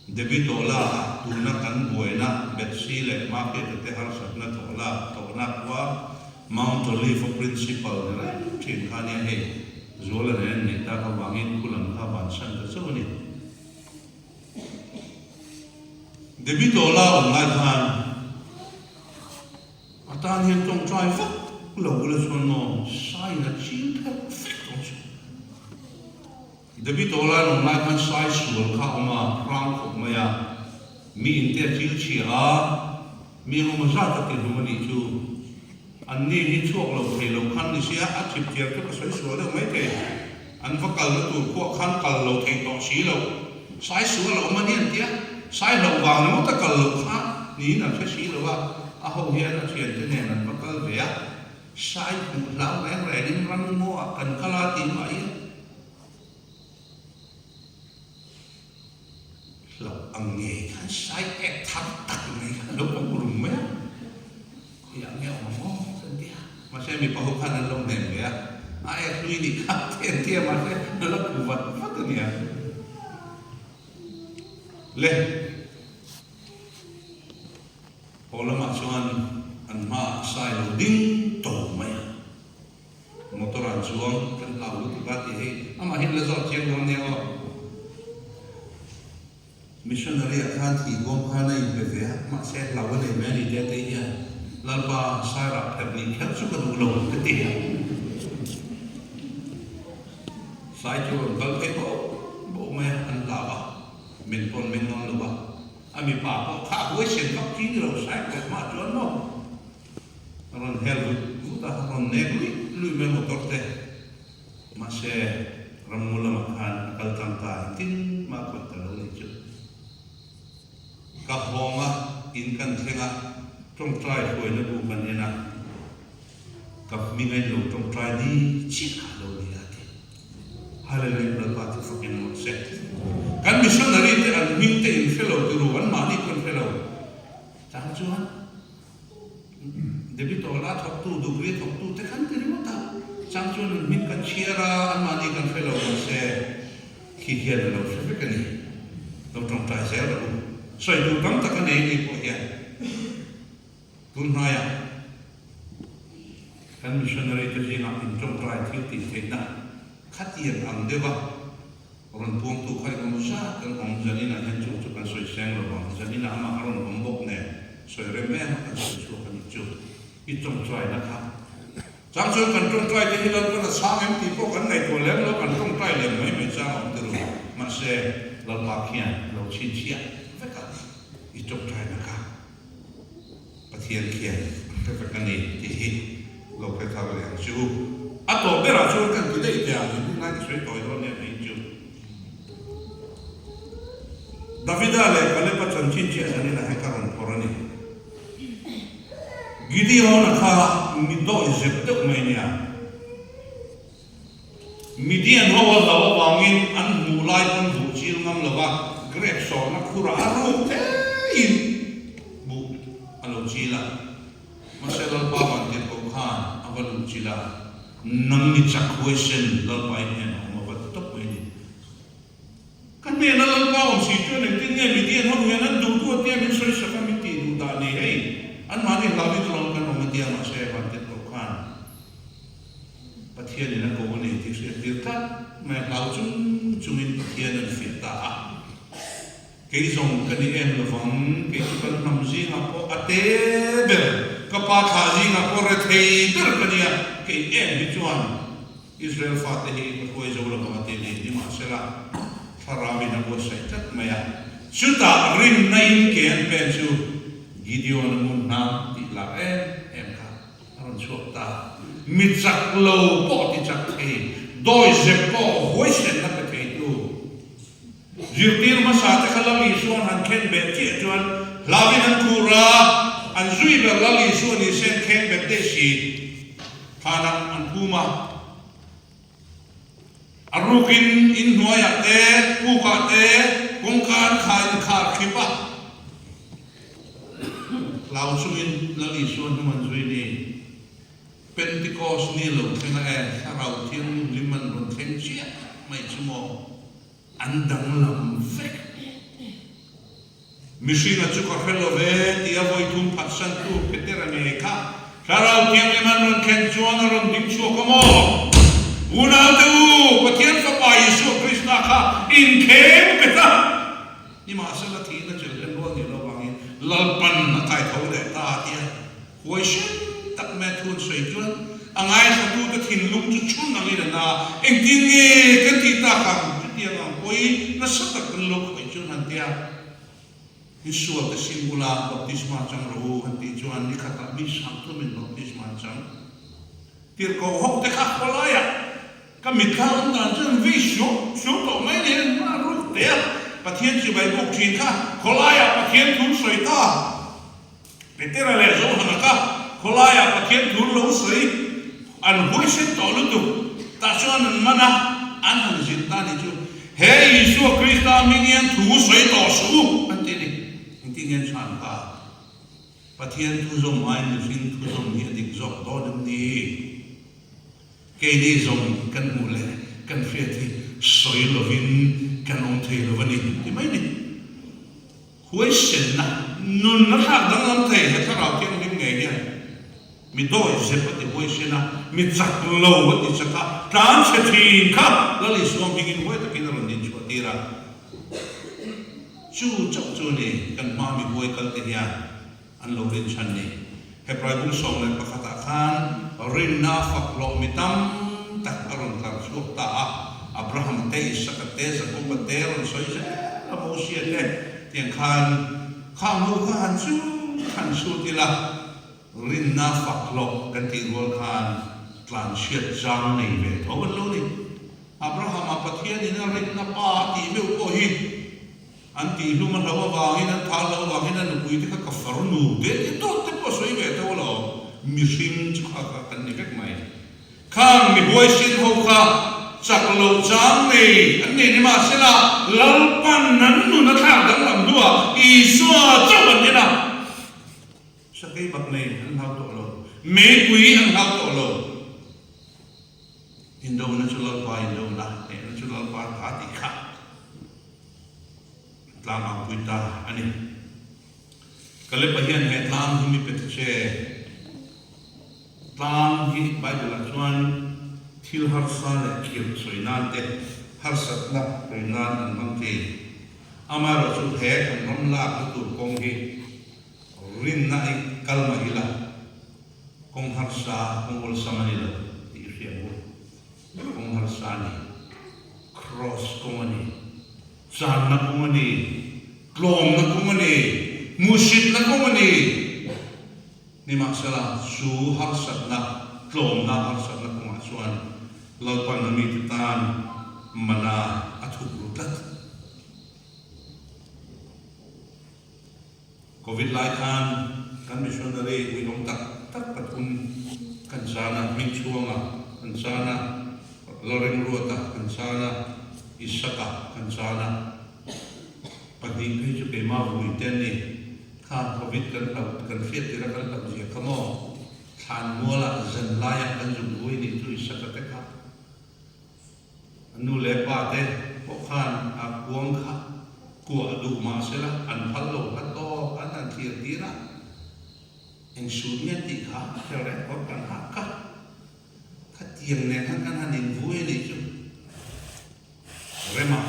Debbie Tawla ah tuna kan buaina Betsy leh Market-a te harsatna Tawla tawhna khua Mount Olive-a principal ni reng thin kha nia hei Zuala nen an neih tak avangin khulam kha vansan ta chauh a ni. Debbie Tawla awm lai khan a tan hian tawngtai vak lo ula chuan maw saiin a chil pherh vek tawh chu. David Awla nung lai khan sai sual kha a awm a, hrang khawp mai a, mi in te a chil chhia a, mi engemaw zat a ti hlum a nih chu. An ni hi chhuak lo thei lo khan ni sia, a chip thiam chu ka sawi sual deuh mai thei. An va kalna tur khuah khan kal lo thei tawh si lo. Sai sual a awm a ni an tia, sai hlauh vang ringawt a kal loh kha niin an hre si lo a, a ho hian a thiante nen an va kal ve a, sai hmuh hlau reng rengin ramngaw ah kan kal a tih mah i, Hlauh ang nge khan sai ek thar tak mai khan a lo awm rum mai a, khawiah nge awm ang aw kan ti a, mahse mipa ho khan an lo hnem ve a, a ek hlui nih kha te an ti a, mahse a la khu vat vat a nia. Le. Haw lamah chuan an hmaah sai lo ding tawh mai a. Motor an chuang kan hlau lutuk a tih hei amah hian la zawt chiang dawn nia aw. Missionary ah khan thih huam khan a inpe ve a, mahse hlau a nei mai a ni te tei hian Lalpa Sairah pherh nih kher chu ka duh lo ka ti a. Sai chu rawn kal phei bawk bawk mai a, an hlau a, min pawn min ngam lo a, a mipa pawh kha a huaisen vak chi ni lo Sai pawh hmah chuan maw. A rawn hel vut vut a, a rawn nek luih luih mai motor te. Mahse, ramngaw lamah khan a kal tlang ta engtin mah khawih ta lo nih chu. Ka hawng a, in kan thleng a, tawngtai hruaina bu kan en a, ka hming a inlo tawngtai ni chiah kha lo ni a ti. Hallelujah Lalpa chu fakin rawh se. Kan missionary te an hming te in hre lo ti ru, an mahni pawh in hre lo. Chang chuan Debbie Tawla thawktu, Dugri thawktu te kan ti ringawt a, chang chuan an hming kan chhiar a, an mahni kan hre lo mahse khi hian a lo hre vek a ni. Lo tawngtai zel rawh u. Sawi duh tam tak a nei ni pawh hian tun hnaiah kan missionary te zingah intawngtai thil tih theihna khatiang ang deuh a, Rawn puangtu kha engemaw zat kan awm, zaninah hian chu chu kan sawi seng lo vang, zaninah amah a rawn awm bawk nen sawi rem em a kan sawi chhuak a nih chu, i tawngtaina kha. Chang chuan kan tawngtai te hi Lalpan a chhang em tih pawh kan ngaihtuah lem lo, kan tawngtai lem mai mai chang a awm ti lo, mahse Lalpa khian a lo chhinchhiah vek a, i tawngtaina kha Pathian khian a hre vek a ni tih hi lo hre thar leh ang che u. A tawp berah chuan kan ti daih teh ang, engtin lai ka sawi tawi dawn nia hei chu. Davida leh Kaleba chanchin chiah zanin ah hian ka rawn phawrh a ni. Gideon-a kha mi dawi zep deuh mai nia. Midian ho a hlau avangin an hmuh lai pawn buh chil ngam lo va, grep sawrna khurah a ruk theiin buh a lo chil a. Mahse Lalpa vantirhkoh khan a va luh chil a, Nang mi chak huaisen Lalpa i hnenah awm a va ti tawp mai a ni. Ka hnena Lalpa awm si chuan engtin nge Midian ho hian an duh duh atia min sawi sak a min tih duh dah ni hei, anmahni hlauhin alawm kan awm atia mahse vantirhkoh khan Pathianin a ko a ni tih hriat tir tlat mai a hlau chung chungin Pathian an fiah ta a. Kei zawng ka ni em lovang, kei chu kan hnam zingah pawh a te ber, ka pa thlah zingah pawh rethei ber ka nia, kei em hi chuan Israel fate hi ka hruai zo lovang a ti a ni. Nimahsela, Thlarauin a buatsaih tlat mai a. Chutah rinna in ke an pen chu Gideon-a ngun hnam tih lar em em kha. A rawn chhuak ta. Mi chak lo pawh ti chak thei, dawi zep pawh huaisenna pe theitu. Zirtir hmasa te kha Lal Isuan han khen beh chiah chuan hlauin an khur a, an zui ber Lal Isua ni se an kheng bet daih si. Thlanah an phum a. A rukin inhnuaiah te, pukah te kawngka an khah inkhar khip a. Hlau chungin Lal Isua hnung an zui ni. Pentecost ni lo thleng a e, Thlarau Thianghlim an rawn thleng chiah mai chu maw? An danglam vek. Mihringa chu ka hre lo ve tia vawi thum phatsantu Petera ngei kha Thlarau Thianghlim an rawn thlen chuan a rawn ding chhuak a maw? Unaute u, Pathian Fapa Isua Krista kha inkheng bet a! Nimahsela thihna chelh en rual nih loh vangin Lalpan a kaitho leh ta a tia huaisen tak mai a thu an sawi chuan a ngaithlatute thinlung chu chhun angin a na a, engtin nge kan tih tak ang? Chutiang ang pawi nasa tak kan lo khawih chuan han tia insual te sim ula baptisma chang rawh u han tih chuan ni khatah mi sangthumin baptisma an chang. Tirhkoh ho te kha khawlaiah Ka mitthla awm dan chuan vei suau suau tawh mai ni an hma ruk teh a, Pathian chibai buk thin kha khawlaiah Pathian thur sawi ta. Petera leh Johana kha khawlaiah Pathian thur lo sawi an huaisen tawh lutuk tah chuan an man a, an han zilh ta ni chu he Isua Krista hming hian thu sawi tawh suh u an ti a ni. Engtin nge an chhan kha? Pathian thu zawm aiin mihring thu zawm hi a dik zawk dawn em ni? Keini zawng kan hmuh leh kan hriat hi sawi lovin kan awm thei lo a ni ti mai ni. Huaisenna, nun a thlak danglam thei he Thlarau Thianghlim ngei hian mi dawi zep a ti huaisen a, mi chak lo a ti chak a, tlan chhe thin kha Lal Isua hmingin huai takin a rawn din chhuah tir a. Chu chauh chu ni kan hma mi huai kal te hian An lo rin chhan ni. Hebrai bung 11 ah khan rinna a fak hlawh mi tam tak a rawn tlar chhuak ta a, Abraham te, Isaka te, Jakoba te rawn sawi zel a, Mosia te tiang khan khang ho kha han chu han chhut ila, rinna fak hlawh kan tih rual khan tlanchhiat zang nei ve tho an lo ni. Abrahama Pathianin a rinna pa a tih meuh pawh hi An tih hlum a hlo avangin, an thah hlo avangin a nupui te kha ka farnu te ti dawt te pawh a sawi ve tho alawm. Mihring chu kha kha kan ni vek mai. Khang mi huaisen ho kha Chak lo chang nei an nei ni mahsela, Lalpan an nun a thlak danglam hnuah Isua chauh an en a. Sakei bak nei an hlau tawh lo, meipui an hlau tawh lo. Indona chu Lalpa indona, hnehna chu Lalpa ta tih kha tlang ang pui ta a ni. Kalepa hian he tlang hi mi pe ta che. Tlang hi Bible-ah chuan thil harsa leh khirh sawi nan te, harsatna sawi nan an hmang thin. Amaherawhchu he kan ram lakna tur kawng hi rinna i kal mah ila kawng harsa, kawng awlsam a ni lo tih i hria ang u. Kawng harsa a ni, cross kawng a ni, channa kawng a ni, tlawmna kawng a ni, hmuhsitna kawng a ni. Nimahsela, chu harsatna, tlawmna harsatna kawngah chuan Lalpan a mite tan mana a thuk ru tlat. Covid lai khan kan missionary uiawm tak tak pathum kan chan a, Hmingchhuanga kan chan a, Lalremruata kan chan a, Isaka kan chan a, pahnih phei chu keimah vui te an ni. Kha Covid kan hlauh kan hriat tir a kan hlauh zia kha maw? Thlan mualah zan laiah kan zuk vui nih chu Isaka te kha a nu leh pa te pawh khan a kuang kha kuah duh mah sela an phal lo hla tawk an han thlir tir a, eng sut nge tih kha a hre reng kawr kan hak kha khatiang nen khan kan han invui a nih chu Rema.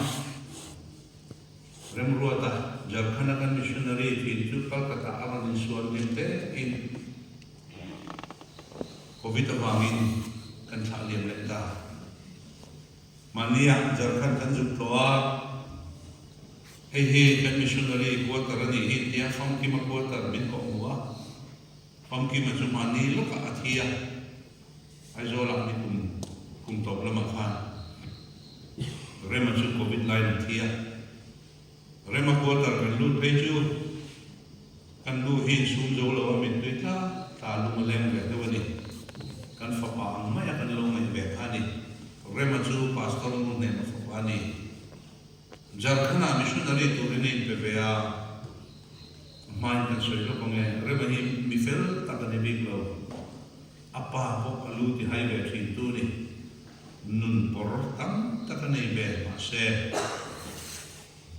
Remruata, Jharkhand-a kan missionary thin chu Calcutta a rawn insual hlim tekin Covid avangin kan thlah liam leh ta. Mahnia Jharkhand kan zuk tawh a, hei hi kan missionary quarter a nih hi tia Famkima quarter min kawh hmu a, Famkima chu mahni lawkah a thi a. Aizawlah ni kum kum tawp lamah khan Rema chu Covid laiin a thi a, Rema quarter kan lut phei chu kan nu hi insum zo lo a mittui tla tla lung a leng ve deuh a ni. Kan fapa ang maia kan lo ngaih ve kha a ni. Rema chu Pastor nu hnena fapa a ni. Jharkhand-ah missionary turin a inpe ve a, a hmain kan sawi lawk ang e, Rema hi mi fel tak a ni bik lo. A pa pawh a lu ti hai ve thin tu ni. Nun pawr tam tak a nei ve, mahse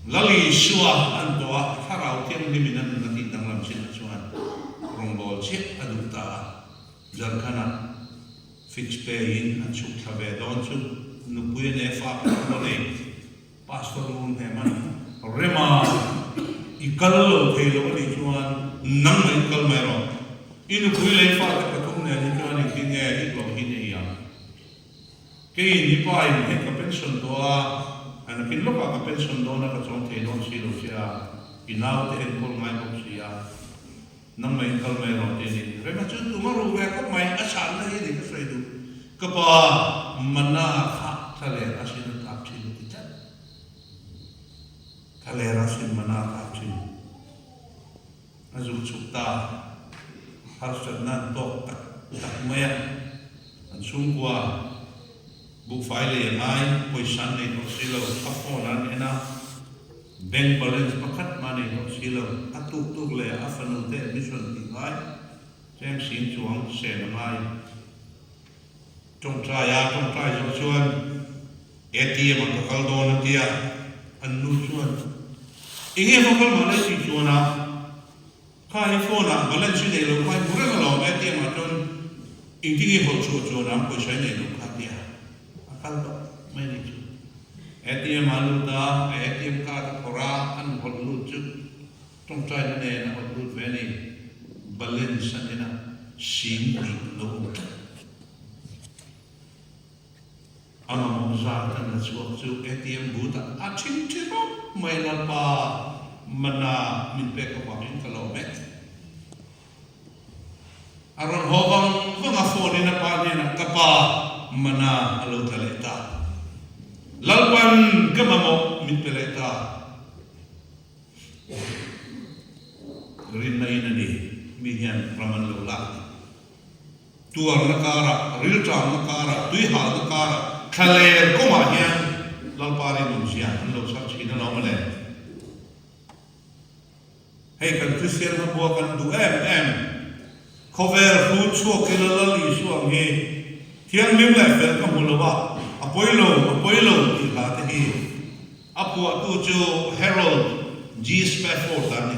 Lal Isua an tawh a, Thlarau Thianghlimin a nun a tih danglam chinah chuan rawngbâwl chiah a duh ta a. Jharkhand-ah fix pay-in an chhuk thla ve dawn chu nupui a nei a, fa pawh a nei. Pastor ngun hnem a ni. Rema, i kal lo thei lo a nih chuan nangmah in kal mai rawh. I nupui leh i fate pathum nen hi chuan engtin nge i hlawh hi nei ang? Keiin i pa in hei ka pension tawh a, a nakin lawkah ka pension dawn a ka chawm thei dawn si lo che a, i naute enkawl ngai bawk si a, nangmah in kal mai rawh tih a ni. Rema chu tum a ruh ve khawp mai, a chhanna hi a ni ka sawi duh. Ka pa mana kha thla leh a sin a tlak thin a ti tlat. Thla leh a sin mana a tlak thin. A zuk chhuk ta, harsatna an tawk tak tak mai a, an chhungkua buhfai lei a ngai, pawisa an nei tawh si lo, a phone an en a, bank balance pakhat mah nei tawh si lo, a tuk tuk leh a fanu te admission tih ngai, cheng sing chuang sen a ngai. Tawngtai a tawngtai zawh chuan ATM ah ka kal dawn a tia, an nu chuan enge va kal mah le tih chuan a kha hi phone ah balance i nei lo kha i hmu reng alawm ATM ah chuan engtin nge hawlh chhuah chuan ang pawisa i nei lo kha tia a kal tawh mai ni chu. ATM ah a lut a, a ATM card a phawrh a, an hawlh lut chu tawngtaina nen a hawlh lut ve a ni, balance a en a sing hnih lo awm tlat. A mamawh zat an la chhuak chu ATM booth ah a thin thi rawp mai Lalpa mana min pek avangin ka lawm e. A rawn haw vang vang a phone in a pa hnenah ka pa mana a lo tla leh ta. Lalpan ka mamawh min pe leh ta. Rinna in a ni mi hian ram an lo lak ni. Tuarna karah, rilṭamna karah, tuihalna karah, Thlaler kawngah hian Lalpa rinawmzia an lo chhar thin alawm le. Hei kan Kristian hmabua kan duh em em. Khawvel hrut chhuak ila Lal Isua ang hi thianghlim leh fel ka hmu lo a, a pawi lo, a pawi lo tih hla te hi a phuahtu chu Harold G. Spafford a ni.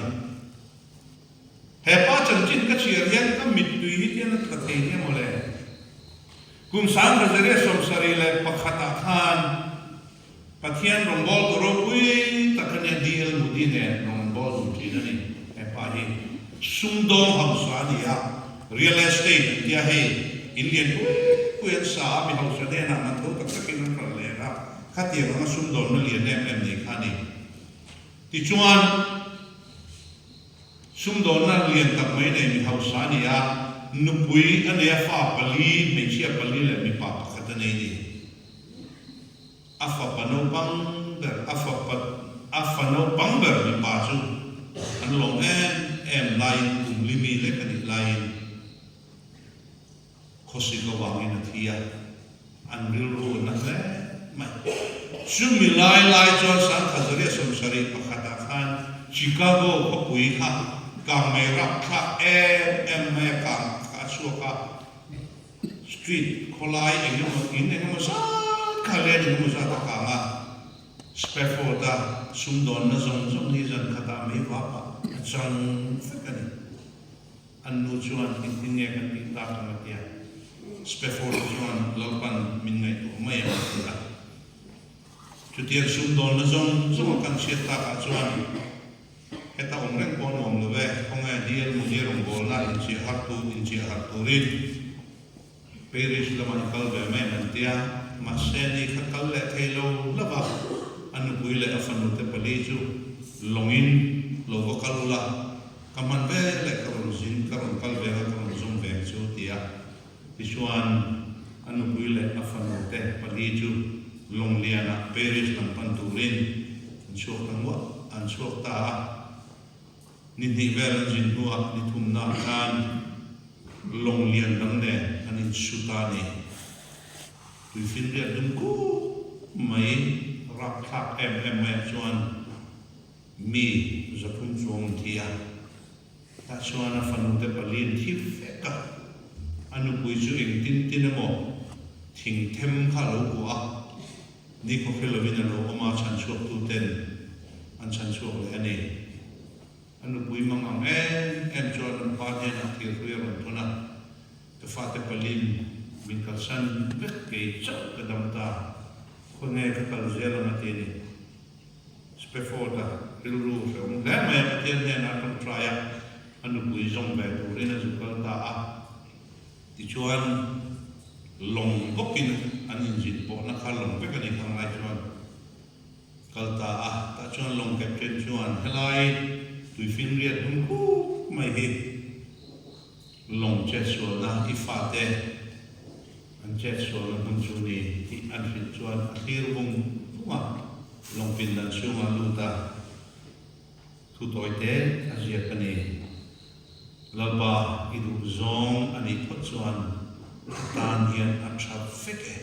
He pa chanchin ka chhiar hian ka mittui hi tian a tla thei nia mawle. Kum 1971 ah khan Pathian rawngbawltu ropui tak a nia DL Moody nen rawn an bawl dun thin a ni. He pa hi sumdawng hausa a ni a, real estate an tia hei in lian pui pui an sa a, mi hausa hnenah man tho tak takin an hralh leh a, khatiang anga sumdawnna lian em em nei kha a ni. Tichuan. Sumdawnna lian tak mai nei mi hausa a ni a, nupui a nei a, fa pali, hmeichhia pali leh mipa pakhat a nei a ni. A fapa naupang ber, a fapa, a fa naupang ber mipa chu an lawm em em laiin kum li mi lek a nih laiin Khawsik avangin a thi a, an rilru a na hle mai. Chumi lai lai chuan Sangkhazaria 71 ah khan Chicago khawpui kha kangmei rapthlak em em mai a kang kha a chhuak a, street khawlai eng emaw in eng emaw zat kha lane eng emaw zat a kang a, Spafford-a sumdawnna zawng zawng hi zan khatah mei vapah a chang vek a ni. An nu chuan engtin nge kan tih tak ang a ti a. Spafford chuan Lalpan min ngaihtuah mai ang a ti a. Chutiang sumdawnna zawng zawng a kan hriat takah chuan heta awm reng pawh nuam lo ve, khawnge DL Modi rawngbawlna inchiah harh tu inchiah harh turin Parish lamah i kal ve mai ang an ti a. Mahse ni kha kal leh thei lo lova a nupui leh a fanute pali chu lawngin lo va kal ula, Ka hman ve leh ka rawn zin, ka rawn kal ve anga ka rawn zawm ve ang chu ti a. Tichuan, a nupui leh a fanu te pali chu Lawnglianah Paris lam pan turin an chhuak ta nguah, an chhuak ta a. Ni hnih vel an zin hnuah ni thumnaah khan Lawnglian dang nen an insu ta a ni. Tuifinriat dum kuk mai rapthlak em em maiah chuan Mi 300 chuang an thi a, tah chuan a fanute pali an thi vek a, a nupui chu engtin tin emaw thing them kha a lo kuah a, nikhaw hre lovin a lo awm a, chhanchhuaktu ten an chhanchhuak leh a ni. A nupui mang ang em em chuan an pa hnenah thirhrui a rawn thawn a, Ka fate palin min kalsan vek kei chauh ka dam ta, khawnge ka kal zel ang a ti a ni. Spafford-a rilru hrehawm hle mai a, Pathian hnenah a tawngtai a, a nupui zawng ve turin a zu kal ta a. Tichuan, lawng bawkin an inzin pawhna kha lawng vek a ni khang lai chuan kal ta a. Tah chuan lawng captain chuan helai tuifinriat hnung khup mai hi lawng chetsualna i fate an chetsualna hmun chu ni tih an hrilh chuan a thlir vung vung a, lawng pindan chhungah lut a, thu tawi te a ziak a ni. Lalpa i duh zawng a nih phawt chuan ka tan hian a tha vek e,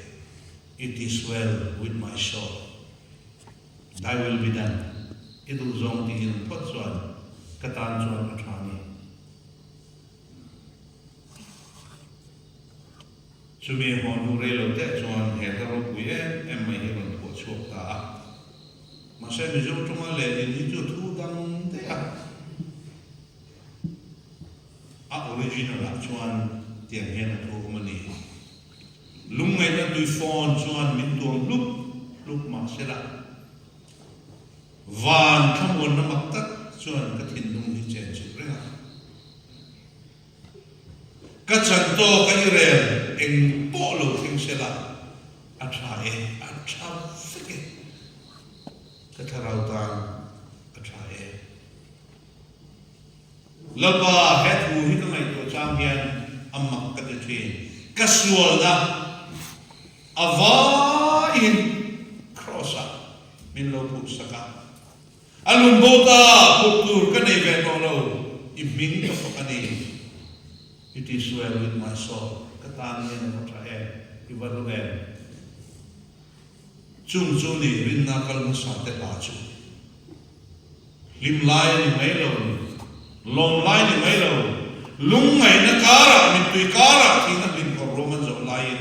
it is well with my soul, thy will be done, i duh zawng tih in phawt chuan ka tan chuan a tha a ni. Chumi haw hnu rei lo teh chuan he hla ropui em em mai hi rawn phuah chhuak ta a. Mahse Mizo tawnga lehlin hi chu thu dang daih a. A original ah chuan tiang hian a thu awm a ni. Lungngaihna tui fawn chuan min tuam hlup hlup mahsela van thlamuanna mak tak chuan ka thinlung hi chen chilh reng a. Ka chan tawk a i rel eng pawh lo thleng se la, a tha e, a tha vek e. Ka thlarau tan a tha e. Lalpa, he thu hi ka ngaihtuah chang hian a mak ka ti thin. Ka sualna a vaiin Kraws-ah min lo phuhsak a. A lung bo ta, phurh tur ka nei ve tawh lo, i hming ka fak a ni. It is well with my soul, ka tan hian a va tha em, i va hlu em. Chung chu ni rinna kal hmasa te hla chu. Hlim lai a ni mai lo, lawm lai ni mai lo, lungngaihna karah, mittui karah thihna hlim kawr rum an zawh laiin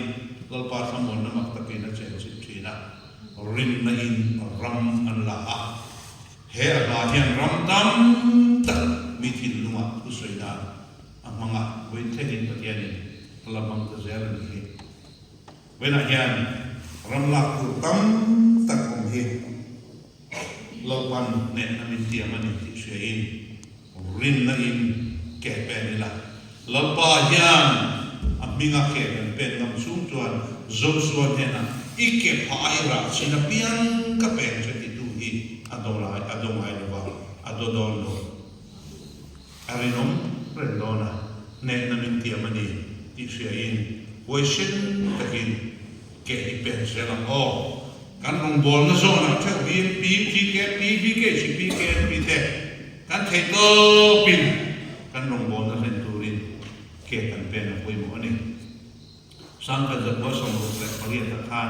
Lalpa thlamuanna mak takin a chenchilh thin a, rinna in ram an la a. He a hla hian ram tam tak mi thinlungah thusawi nan a hmang a, vawiin thlengin Pathianin a la hmang ta zel a nih hi. Vawiinah hian ram lak tur tam tak awm hi Lalpan hnehna min tiam a ni tih hriain rinna in ke pen ila. Lalpa hian a hminga ke kan pen ngam chhung chuan Joshua hnenah i ke phah a i rah chin apiang ka peng che titu hi a do lai a do ngai lova a do dawn lo. A rinawm reng dawn a, hnehna min tiam a ni tih hriain huaisen takin ke hi pen zel ang aw. Kan rawngbawlna zawnah theuh BMP, TKP, BKC, PKNP te kan theih tawpin kan rawngbawlna hlen turin ke kan pen a pawimawh a ni. Sangkhat zakua 68 ah khan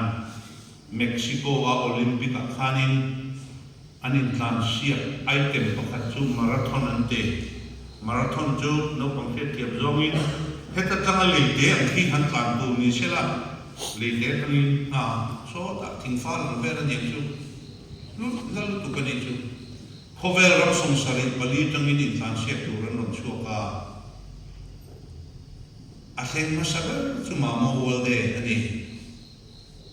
Mexico a Olympic ah khanin an intlansiak item pakhat chu marathon an ti. Marathon chu naupang hriatthiam zawngin heta tanga leite ang khi han tlan tur ni sela, leite atangin hna sawtah thingfal ang vel a niang chu lut nal lutuk a nih chu. Khawvel ram 74 tangin intlansiak tur an rawn chhuak a, a thleng hmasa ber chu Mamo Walde a ni.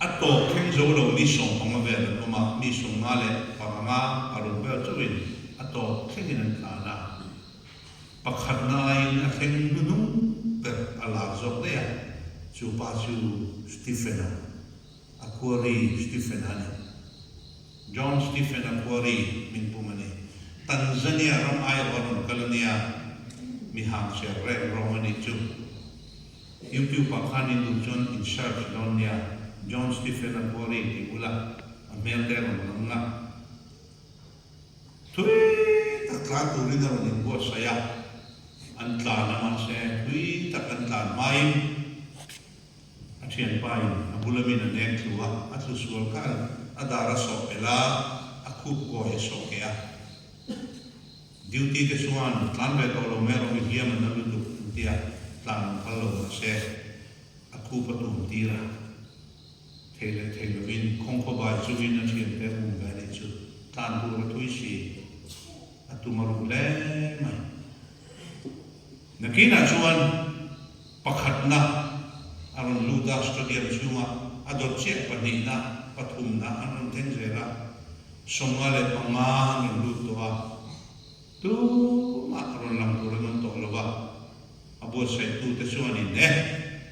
A tawp thleng zo lo mi 15 vel an awm a, mi 55 vel chauhin a tawp thlengin an tlan a. Pakhatna aiin a thleng hnuhnung ber a lar zawk daih a, chu pa chu Stephen-a, Akhwari Stephen-a a ni. John Stephen Akhwari hming pum a ni. Tanzania ram aiawh a rawn kal a nia, mi hangcher reng rawng a nih chu. YouTube ah khan in duh chuan in search dawn nia, John Stephen Akhwari tih ula a hmel te a rawn lang a. Thui tak tlan turin a rawn inbuatsaih a, an tlan a mahse thui tak an tlan hmain a thianpa in a bula min a nek thlu a, a thlu sual khan a dar a sawh pelh a, a khup kawi a sawh keh a. Duty te chuan tlan ve tawh lo mai rawh i hliam an na lutuk an ti a, tlan an phal lo mahse a khup a tum tir a, thei leh thei lovin khawngkhaw bai chungin a thiante a um ve anih chu tlan tur a thui si a tum a ruh hle mai. Nakinah chuan pakhatna a rawn lut a, stadium chhunga a dawt chiah pahnihna pathumna an rawn thleng zel a, 55 an rawn lut tawh a, tumah rawn lang tur an awm tawh lo va, a buatsaih-tute chuanin e,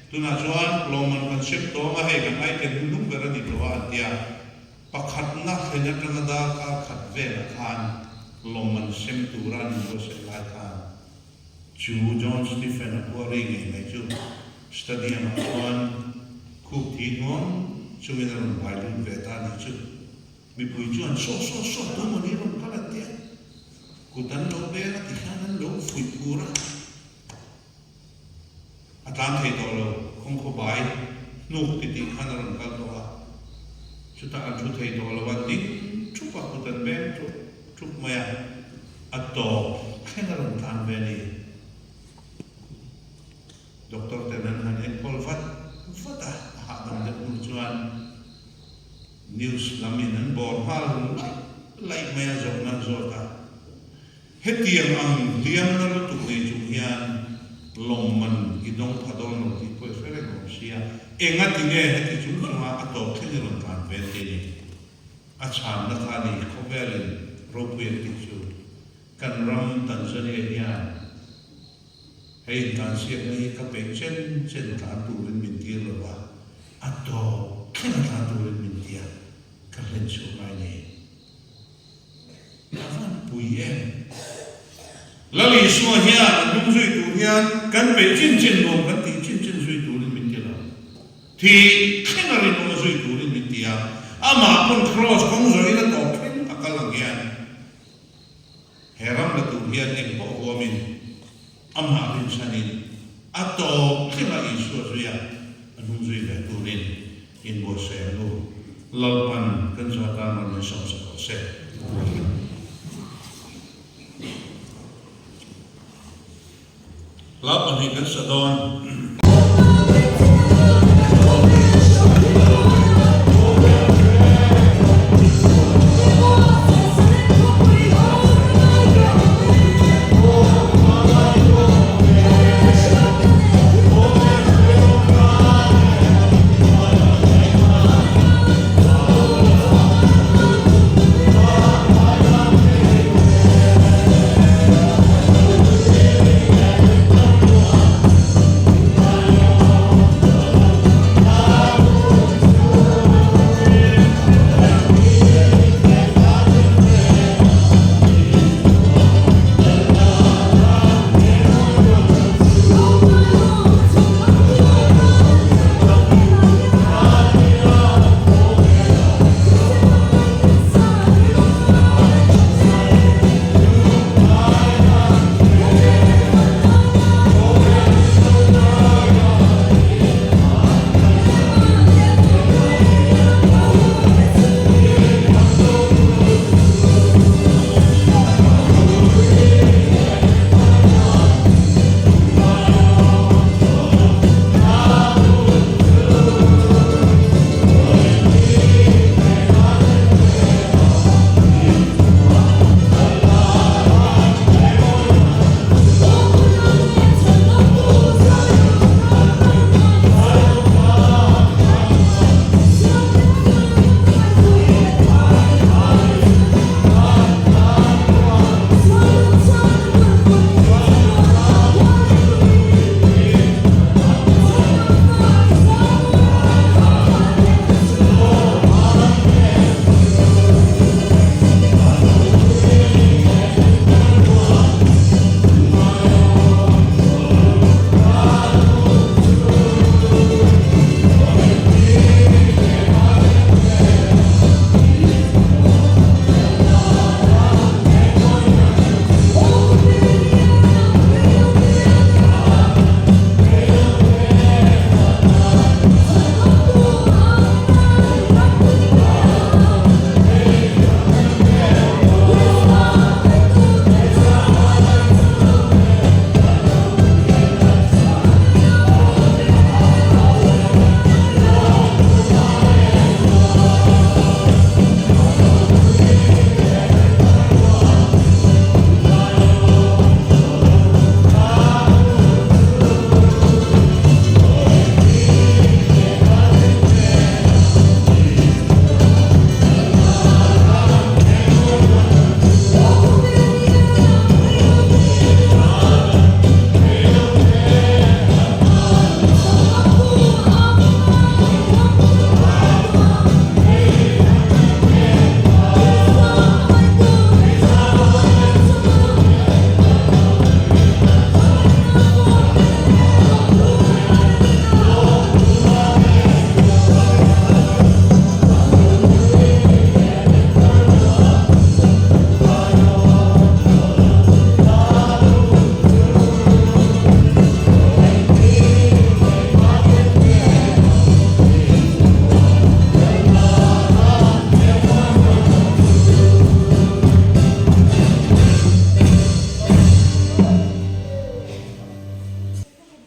tunah chuan lawmman kan sem tawng a, hei kan item hnuhnung ber a ni tawh a an ti a, pakhatna thlen atanga darkar khat velah khan lawmman sem tura an inbuatsaih lai khan chu John Stephen Akhwari ngei mai chu stadium ah chuan khup thi hnuang chungin a rawn vai lut ve ta a nih chu. Mipui chuan saw saw saw tu maw ni rawn kal an ti a, kut an lo beng a ti hian an lo fuih phur a, a tlan thei tawh lo, khawngkhaw bai hnuk ti tih khan a rawn kal tawh a, chutah an thu thei tawh lo a, ding thup a kut an beng thup thup mai a, a tawp thleng a rawn tlan ve a ni. Doctor ten an han enkawl vat vat a, a hahdam deuh hnu chuan News lam in an bawr nghal laih laih mai a zawhna an zawt a. Hetiang ang hliamna lutuk nei chung hian lawmman i dawng pha dawn lo tih pawh i hre reng awm sia, enga ti nge heti chung chunga a tawp thleng i rawn tlan ve te ni? A chhanna kha ni khawvelin ropui an tih chu kan ram Tanzania hian Hei intlansiakna hi ka peih chen chen tlan turin min tir lo a, a tawp thleng a tlan turin min ti a, ka hlen chhuah ngai nei. A van pui em? Lal Isua hian a hnung zui tur hian kan peih chin chin nuam kan tih chin chin zui turin min ti lo. Thi thleng a rinawm a zui turin min ti a, amah pawn kraws kawng zawhin a tawp thleng a kal ang hian He ram la tur hian eng pawh huamin amah rinchhanin a tawp thlengah Isua zuia a hnung zui ve turin inbuatsaih ang u. Lalpan kan za tan rawn in sawm sak rawh se. Hla pahnih kan sa dawn.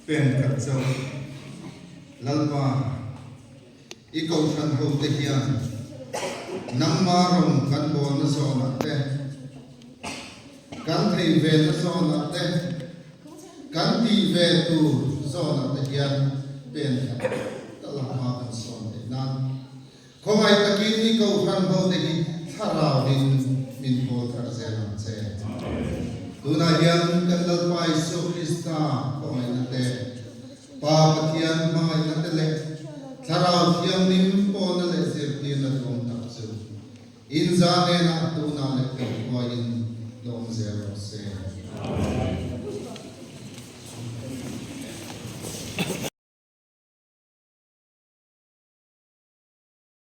Pen khat chauh Lalpa, i kohhran hote hian nangma rawng kan bawlna zawnah te, kan thei vena zawnah te, kan tih ve tur zawnah te hian pen khat tal a hma kan sawn theih nan Khawngaih takin i kohhran hote hi thlarauin min hawl thar zel ang che. Tunah hian kan Lalpa Isua Krista khawngaihna te, Pa Pathian hmangaihna te leh Thlarau Thianghlim pawlna leh zirtirna duang tak chu inza hnenah tunah leh kan khuaiin lawm zel rawh se.